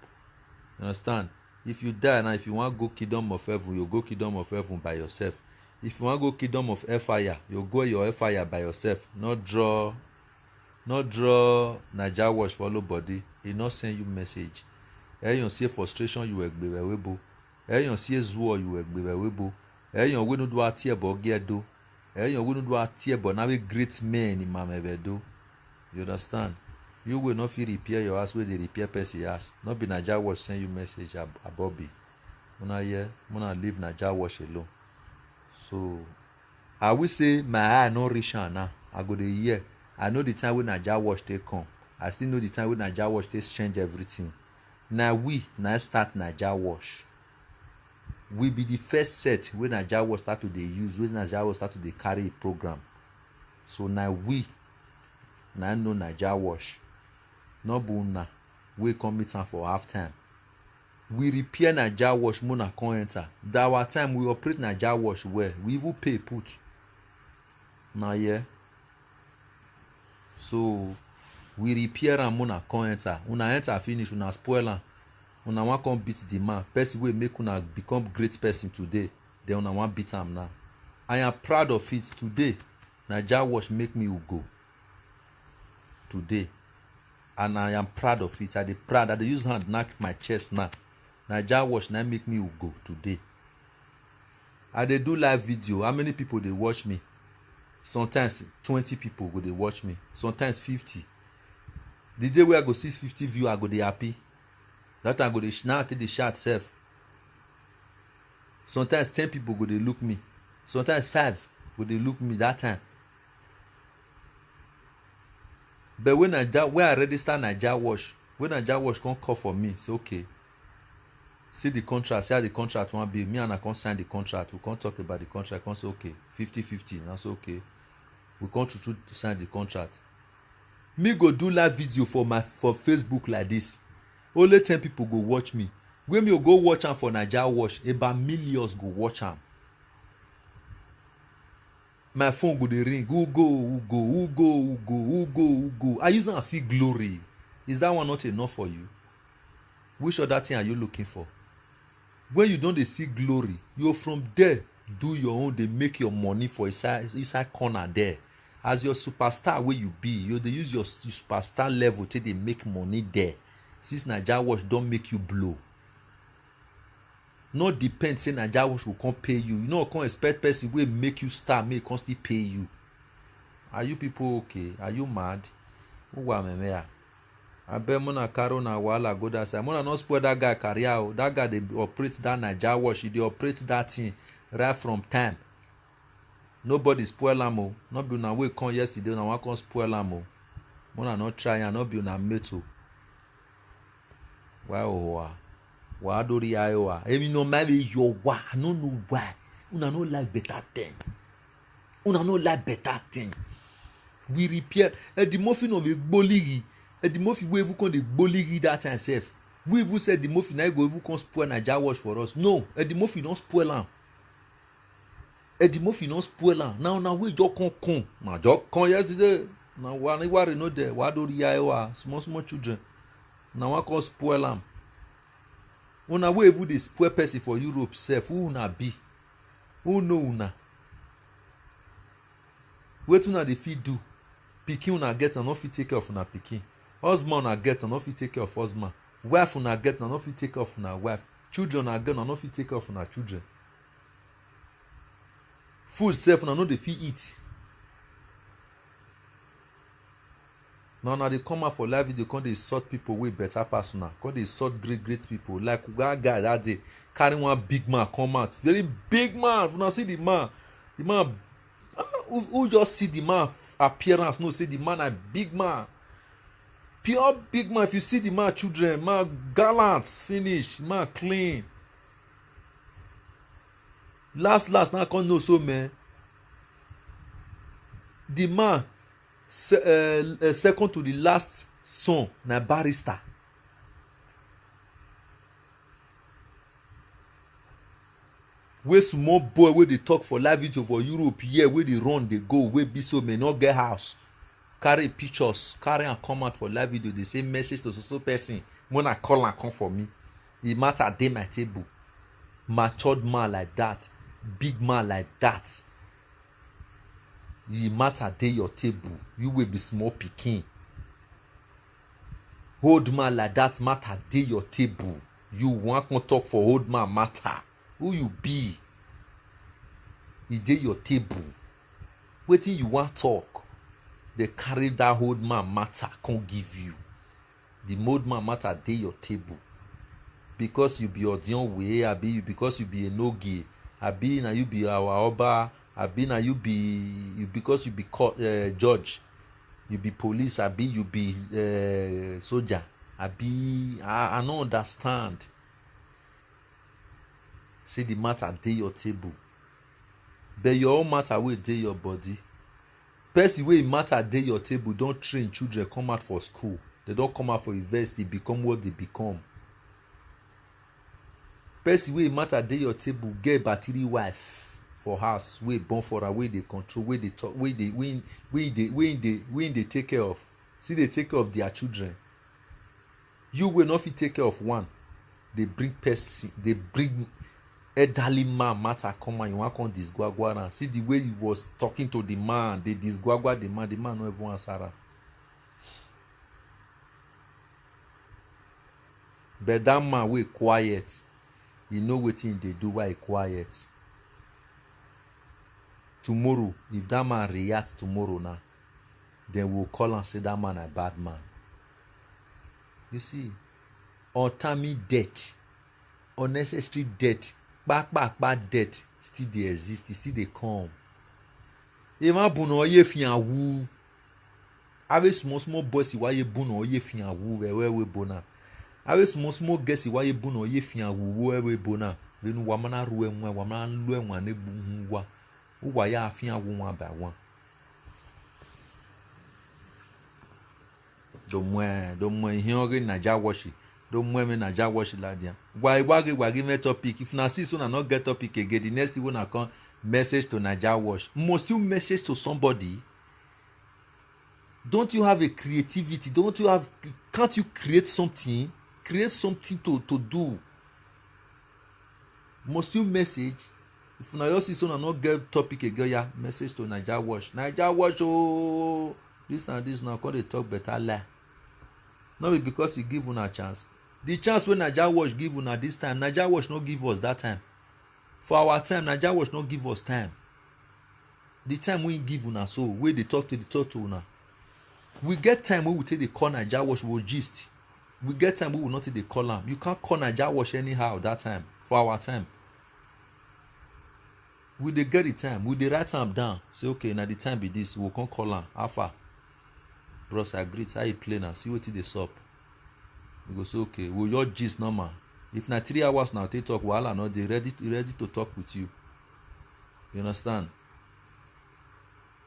You understand? If you die now, if you wan go kingdom of heaven, you go kingdom of heaven by yourself. If you wan go kingdom of hellfire, you go your hellfire by yourself. No draw no draw Naija Wash follow body, e no send you message. Eyan say frustration you egbe wewe bo. Eyan say zuo you egbe wewe bo. Eyan wey no do atie bo ge do. Eyan wey no do atie bo na we great men in mama do. You understand? You will not feel repair your ass where they repair person ass. Not be Naija Wash send you message ab- abobi. Una hear, una leave Naija Wash alone. So I will say my eye no reach am now. I go dey hear. I know the time when Naija Wash take come. I still know the time when Naija Wash take change everything. Na we na start Naija Wash. We be the first set wey Naija Wash start to dey use, wey Naija Wash start to dey carry a program. So na we na know Naija Wash. No be una wey come meet am for half time. We repair Naija Wash mona come enter. That our time we operate Naija Wash well. We even pay put. Na here. So we repair am mona come enter. Una enter finish, una spoil am. Una wan come beat the man. Person wey make una become great person today. Then una wan beat am now. I am proud of it today. Naija Wash make me Ugo. Today. And I am proud of it. I dey proud. I dey use hand knack my chest now. Naija Wash na make me Ugo today. I dey do live video. How many people dey watch me? Sometimes twenty people go dey watch me. Sometimes fifty. The day wey I go see fifty view, I go dey happy. That time I go dey sh- now I take dey shout sef. Sometimes ten people go dey look me. Sometimes five go dey look me that time. But when I da- when I register Naija Watch, when Naija Watch come call for me, say okay, see the contract, see how the contract wan be. Me and I come sign the contract. We come talk about the contract. Come say okay, fifty fifty. And I say okay. We come true true to sign the contract. Me go do live video for my for Facebook like this. Only ten people go watch me. When me go watch am for Naija Watch, about millions go watch am. My phone go dey ring. Who go, who go, who go, who go, who go, who go? I use am see glory. Is that one not enough for you? Which other thing are you looking for? When you don dey see glory, you from there do your own, dey make your money for inside inside corner there. As your superstar wey you be, you dey use your s- superstar level take dey make money there. Since Naija Watch don make you blow, no depend say Naija Watch go come pay you. You no come expect person wey make you star make e come still pay you. Are you people okay? Are you mad? Who wa meme ya? Abeg, mona carry una wahala go that side. Mona no spoil that guy career o. That guy dey operate that Naija Watch. He dey operate that thing right from time. Nobody spoil am o. No be una wey come yesterday, una wan come spoil am o. Mona no try am, no be una mate o. Wa o wa. Wa dori ya o wa. Emi no ma be your wa. I no know why. Una no like better thing. Una no like better thing. We repair. Eddie Murphy no be gboligi. Eddie Murphy wey even come dey gboligi that time sef. We even say Eddie Murphy na e go even come spoil Naija Watch for us. No, Eddie Murphy don spoil am. Eddie Murphy don spoil am. Na una wey just come come. Na just come yesterday. Na wa ni wari no dey. Wa dori ya wa. Small small children. Na wan come spoil am. Una wey even dey spoil person for Europe sef. Who una be? Who know una? Wetin una dey fit do? Pikin una get, una no fit take care of una pikin. Husband una get, una no fit take care of husband. Wife una get, una no fit take care of una wife. Children una get, una no fit take care of una children. Food sef una no dey fit eat. Na una dey come out for live video, come dey insult people wey better pass una, come dey insult great great people. Like that guy that day carry one big man come out, very big man. If una see the man, the man, ah, who, who just see the man appearance know say the man na big man, pure big man. If you see the man children, man gallant finish, man clean. Last last now come know so, man, the man se- uh, uh, second to the last son na barrister. Wey small boy wey dey talk for live video for Europe here, wey dey run dey go, wey be so may not get house, carry pictures, carry am come out for live video dey say message to so so person, when I call am come for me, the matter dey my table. Matured man like that, big man like that, the matter dey your table. You wey be small pikin, old man like that, matter dey your table. You wan come talk for old man matter? Who you be? E dey your table. Wetin you wan talk? Dey carry that old man matter come give you. The old man matter dey your table. Because you be Odionwe, abi you, because you be Enogie, abi na you be our Oba, abi na you be you because you be co- uh, judge, you be police, abi you be uh, soldier, abi I, I no understand. Say the matter dey your table, but your own matter wey dey your body. Person wey matter dey your table don train children come out for school, they don come out for university, become what they become. Person wey matter dey your table get batiri wife for house, wey born for her, wey dey control, wey dey talk, wey dey wey wey dey wey dey wey dey take care of, still dey take care of their children. You wey no fit take care of one, dey bring person, dey bring elderly man matter come and you wan come disgwagwa am. See the way he was talking to the man, dey disgwagwa the man, the man no even answer am. But that man wey quiet, he know wetin he dey do, why he quiet. Tomorrow, if that man react tomorrow now, then we will call am say that man na bad man. You see, untimely death, unnecessary death, kpakpakpa death still dey exist, e still dey come. Ema bu na oye fian wu. Ave small small boys wa ye bu na oye fian wu we we we bona. Ave small small girls wa ye bu na oye fian wu we we bona. Venu wa mana ruwe nwa, wa mana luwe nwa ne bu hu wa. Uwa ya fian wu one by one. Don't mwe, don't mwe, he only Naija wash it. Don't mwe me Naija wash it la dia. Why, why, why give me topic? If na see so na not get topic again, the next thing when I come, message to Naija wash. Must you message to somebody? Don't you have a creativity? Don't you have, can't you create something? Create something to, to do. Must you message? If una just see so na not get topic again, yeah, message to Naija wash. Naija wash, oh, this and this now, come dey talk better lie. No be because he give una chance. The chance wey Naija wash give una this time, Naija wash no give us that time. For our time, Naija wash no give us time. The time wey he give una so, wey dey talk to, dey talk to una. We get time wey we take dey call Naija wash, we go gist. We get time wey we no take dey call am. You can't call Naija wash anyhow that time. For our time, we dey get the time, we dey write am down. Say, okay, na the time be this, we go come call am. How far? Bros, I greet, how you play now? See wetin dey sup. You go say, okay, we just gist normal. If na three hours now, take talk, wahala no dey, ready, ready to talk with you. You understand?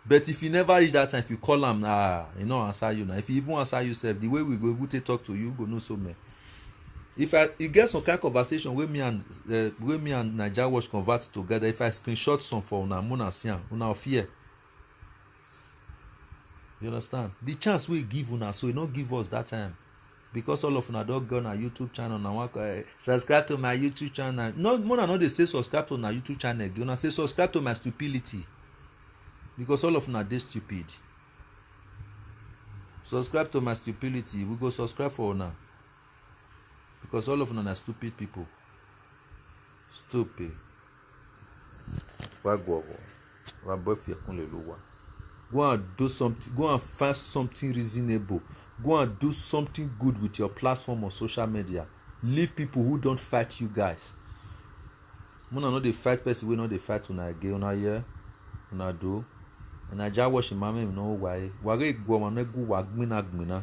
But if you never reach that time, if you call am, ah, he no answer you now. If he even answer you sef, the way we go even take talk to you, go know so, man. If I, you get some kind of conversation wey me and, uh, wey me and Naija wash convert together, if I screenshot some for una, una see am, una fear. You understand? The chance wey give una, so he no give us that time. Because all of una don go na YouTube channel, na one, uh, subscribe to my YouTube channel. No, una no dey say subscribe to na YouTube channel again. Una say subscribe to my stupidity. Because all of una dey stupid. Subscribe to my stupidity. We go subscribe for una. Because all of una na stupid people. Stupid. Wa go go. Wa boy fi kunle lo wa. Go and do something. Go and find something reasonable. Go and do something good with your platform on social media. Leave people who don't fight you guys. Una no dey fight person wey no dey fight una again. Una hear? Una do? Naija wash him mama, him no why. Wage go, una go wa gbina gbina.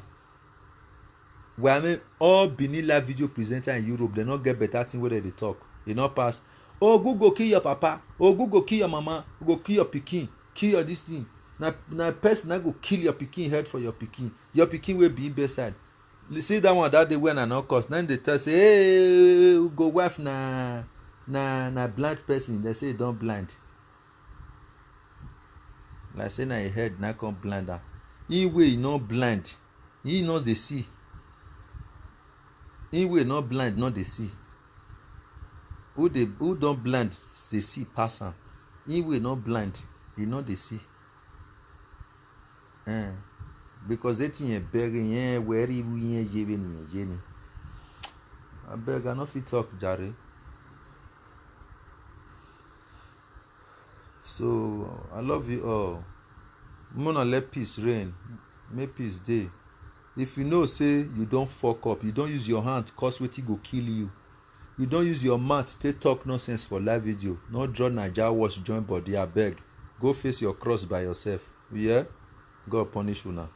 Why, I mean, all Benin live video presenter in Europe, they no get better thing where they talk. They no pass. Oh, go, go kill your papa. Oh, go, go kill your mama. Go kill your pikin. Kill your this thing. Na, na person na go kill your pikin head for your pikin. Your pikin will be in bedside. You see that one that day when I no cause. Then they tell say, hey, go wife na, na, na blind person. They say don't blind. Like say na him head na come blind am. He wey he no blind, he no dey see. He wey no blind no dey see. Who dey, who don blind dey see pass am. He wey no blind, he no dey see. Eh. Because that thing yẹn bẹ̀rẹ̀ yẹn wẹ́rí irú yẹn yẹrẹ nìyẹn yé ni. Abeg, I no fit talk jare. So I love you all. Mona, let peace reign. Make peace dey. If you know say you don fuck up, you don use your hand cause wetin go kill you. You don use your mouth take talk nonsense for live video. No draw Naija wash join body, abeg. Go face your cross by yourself. You hear? God punish una.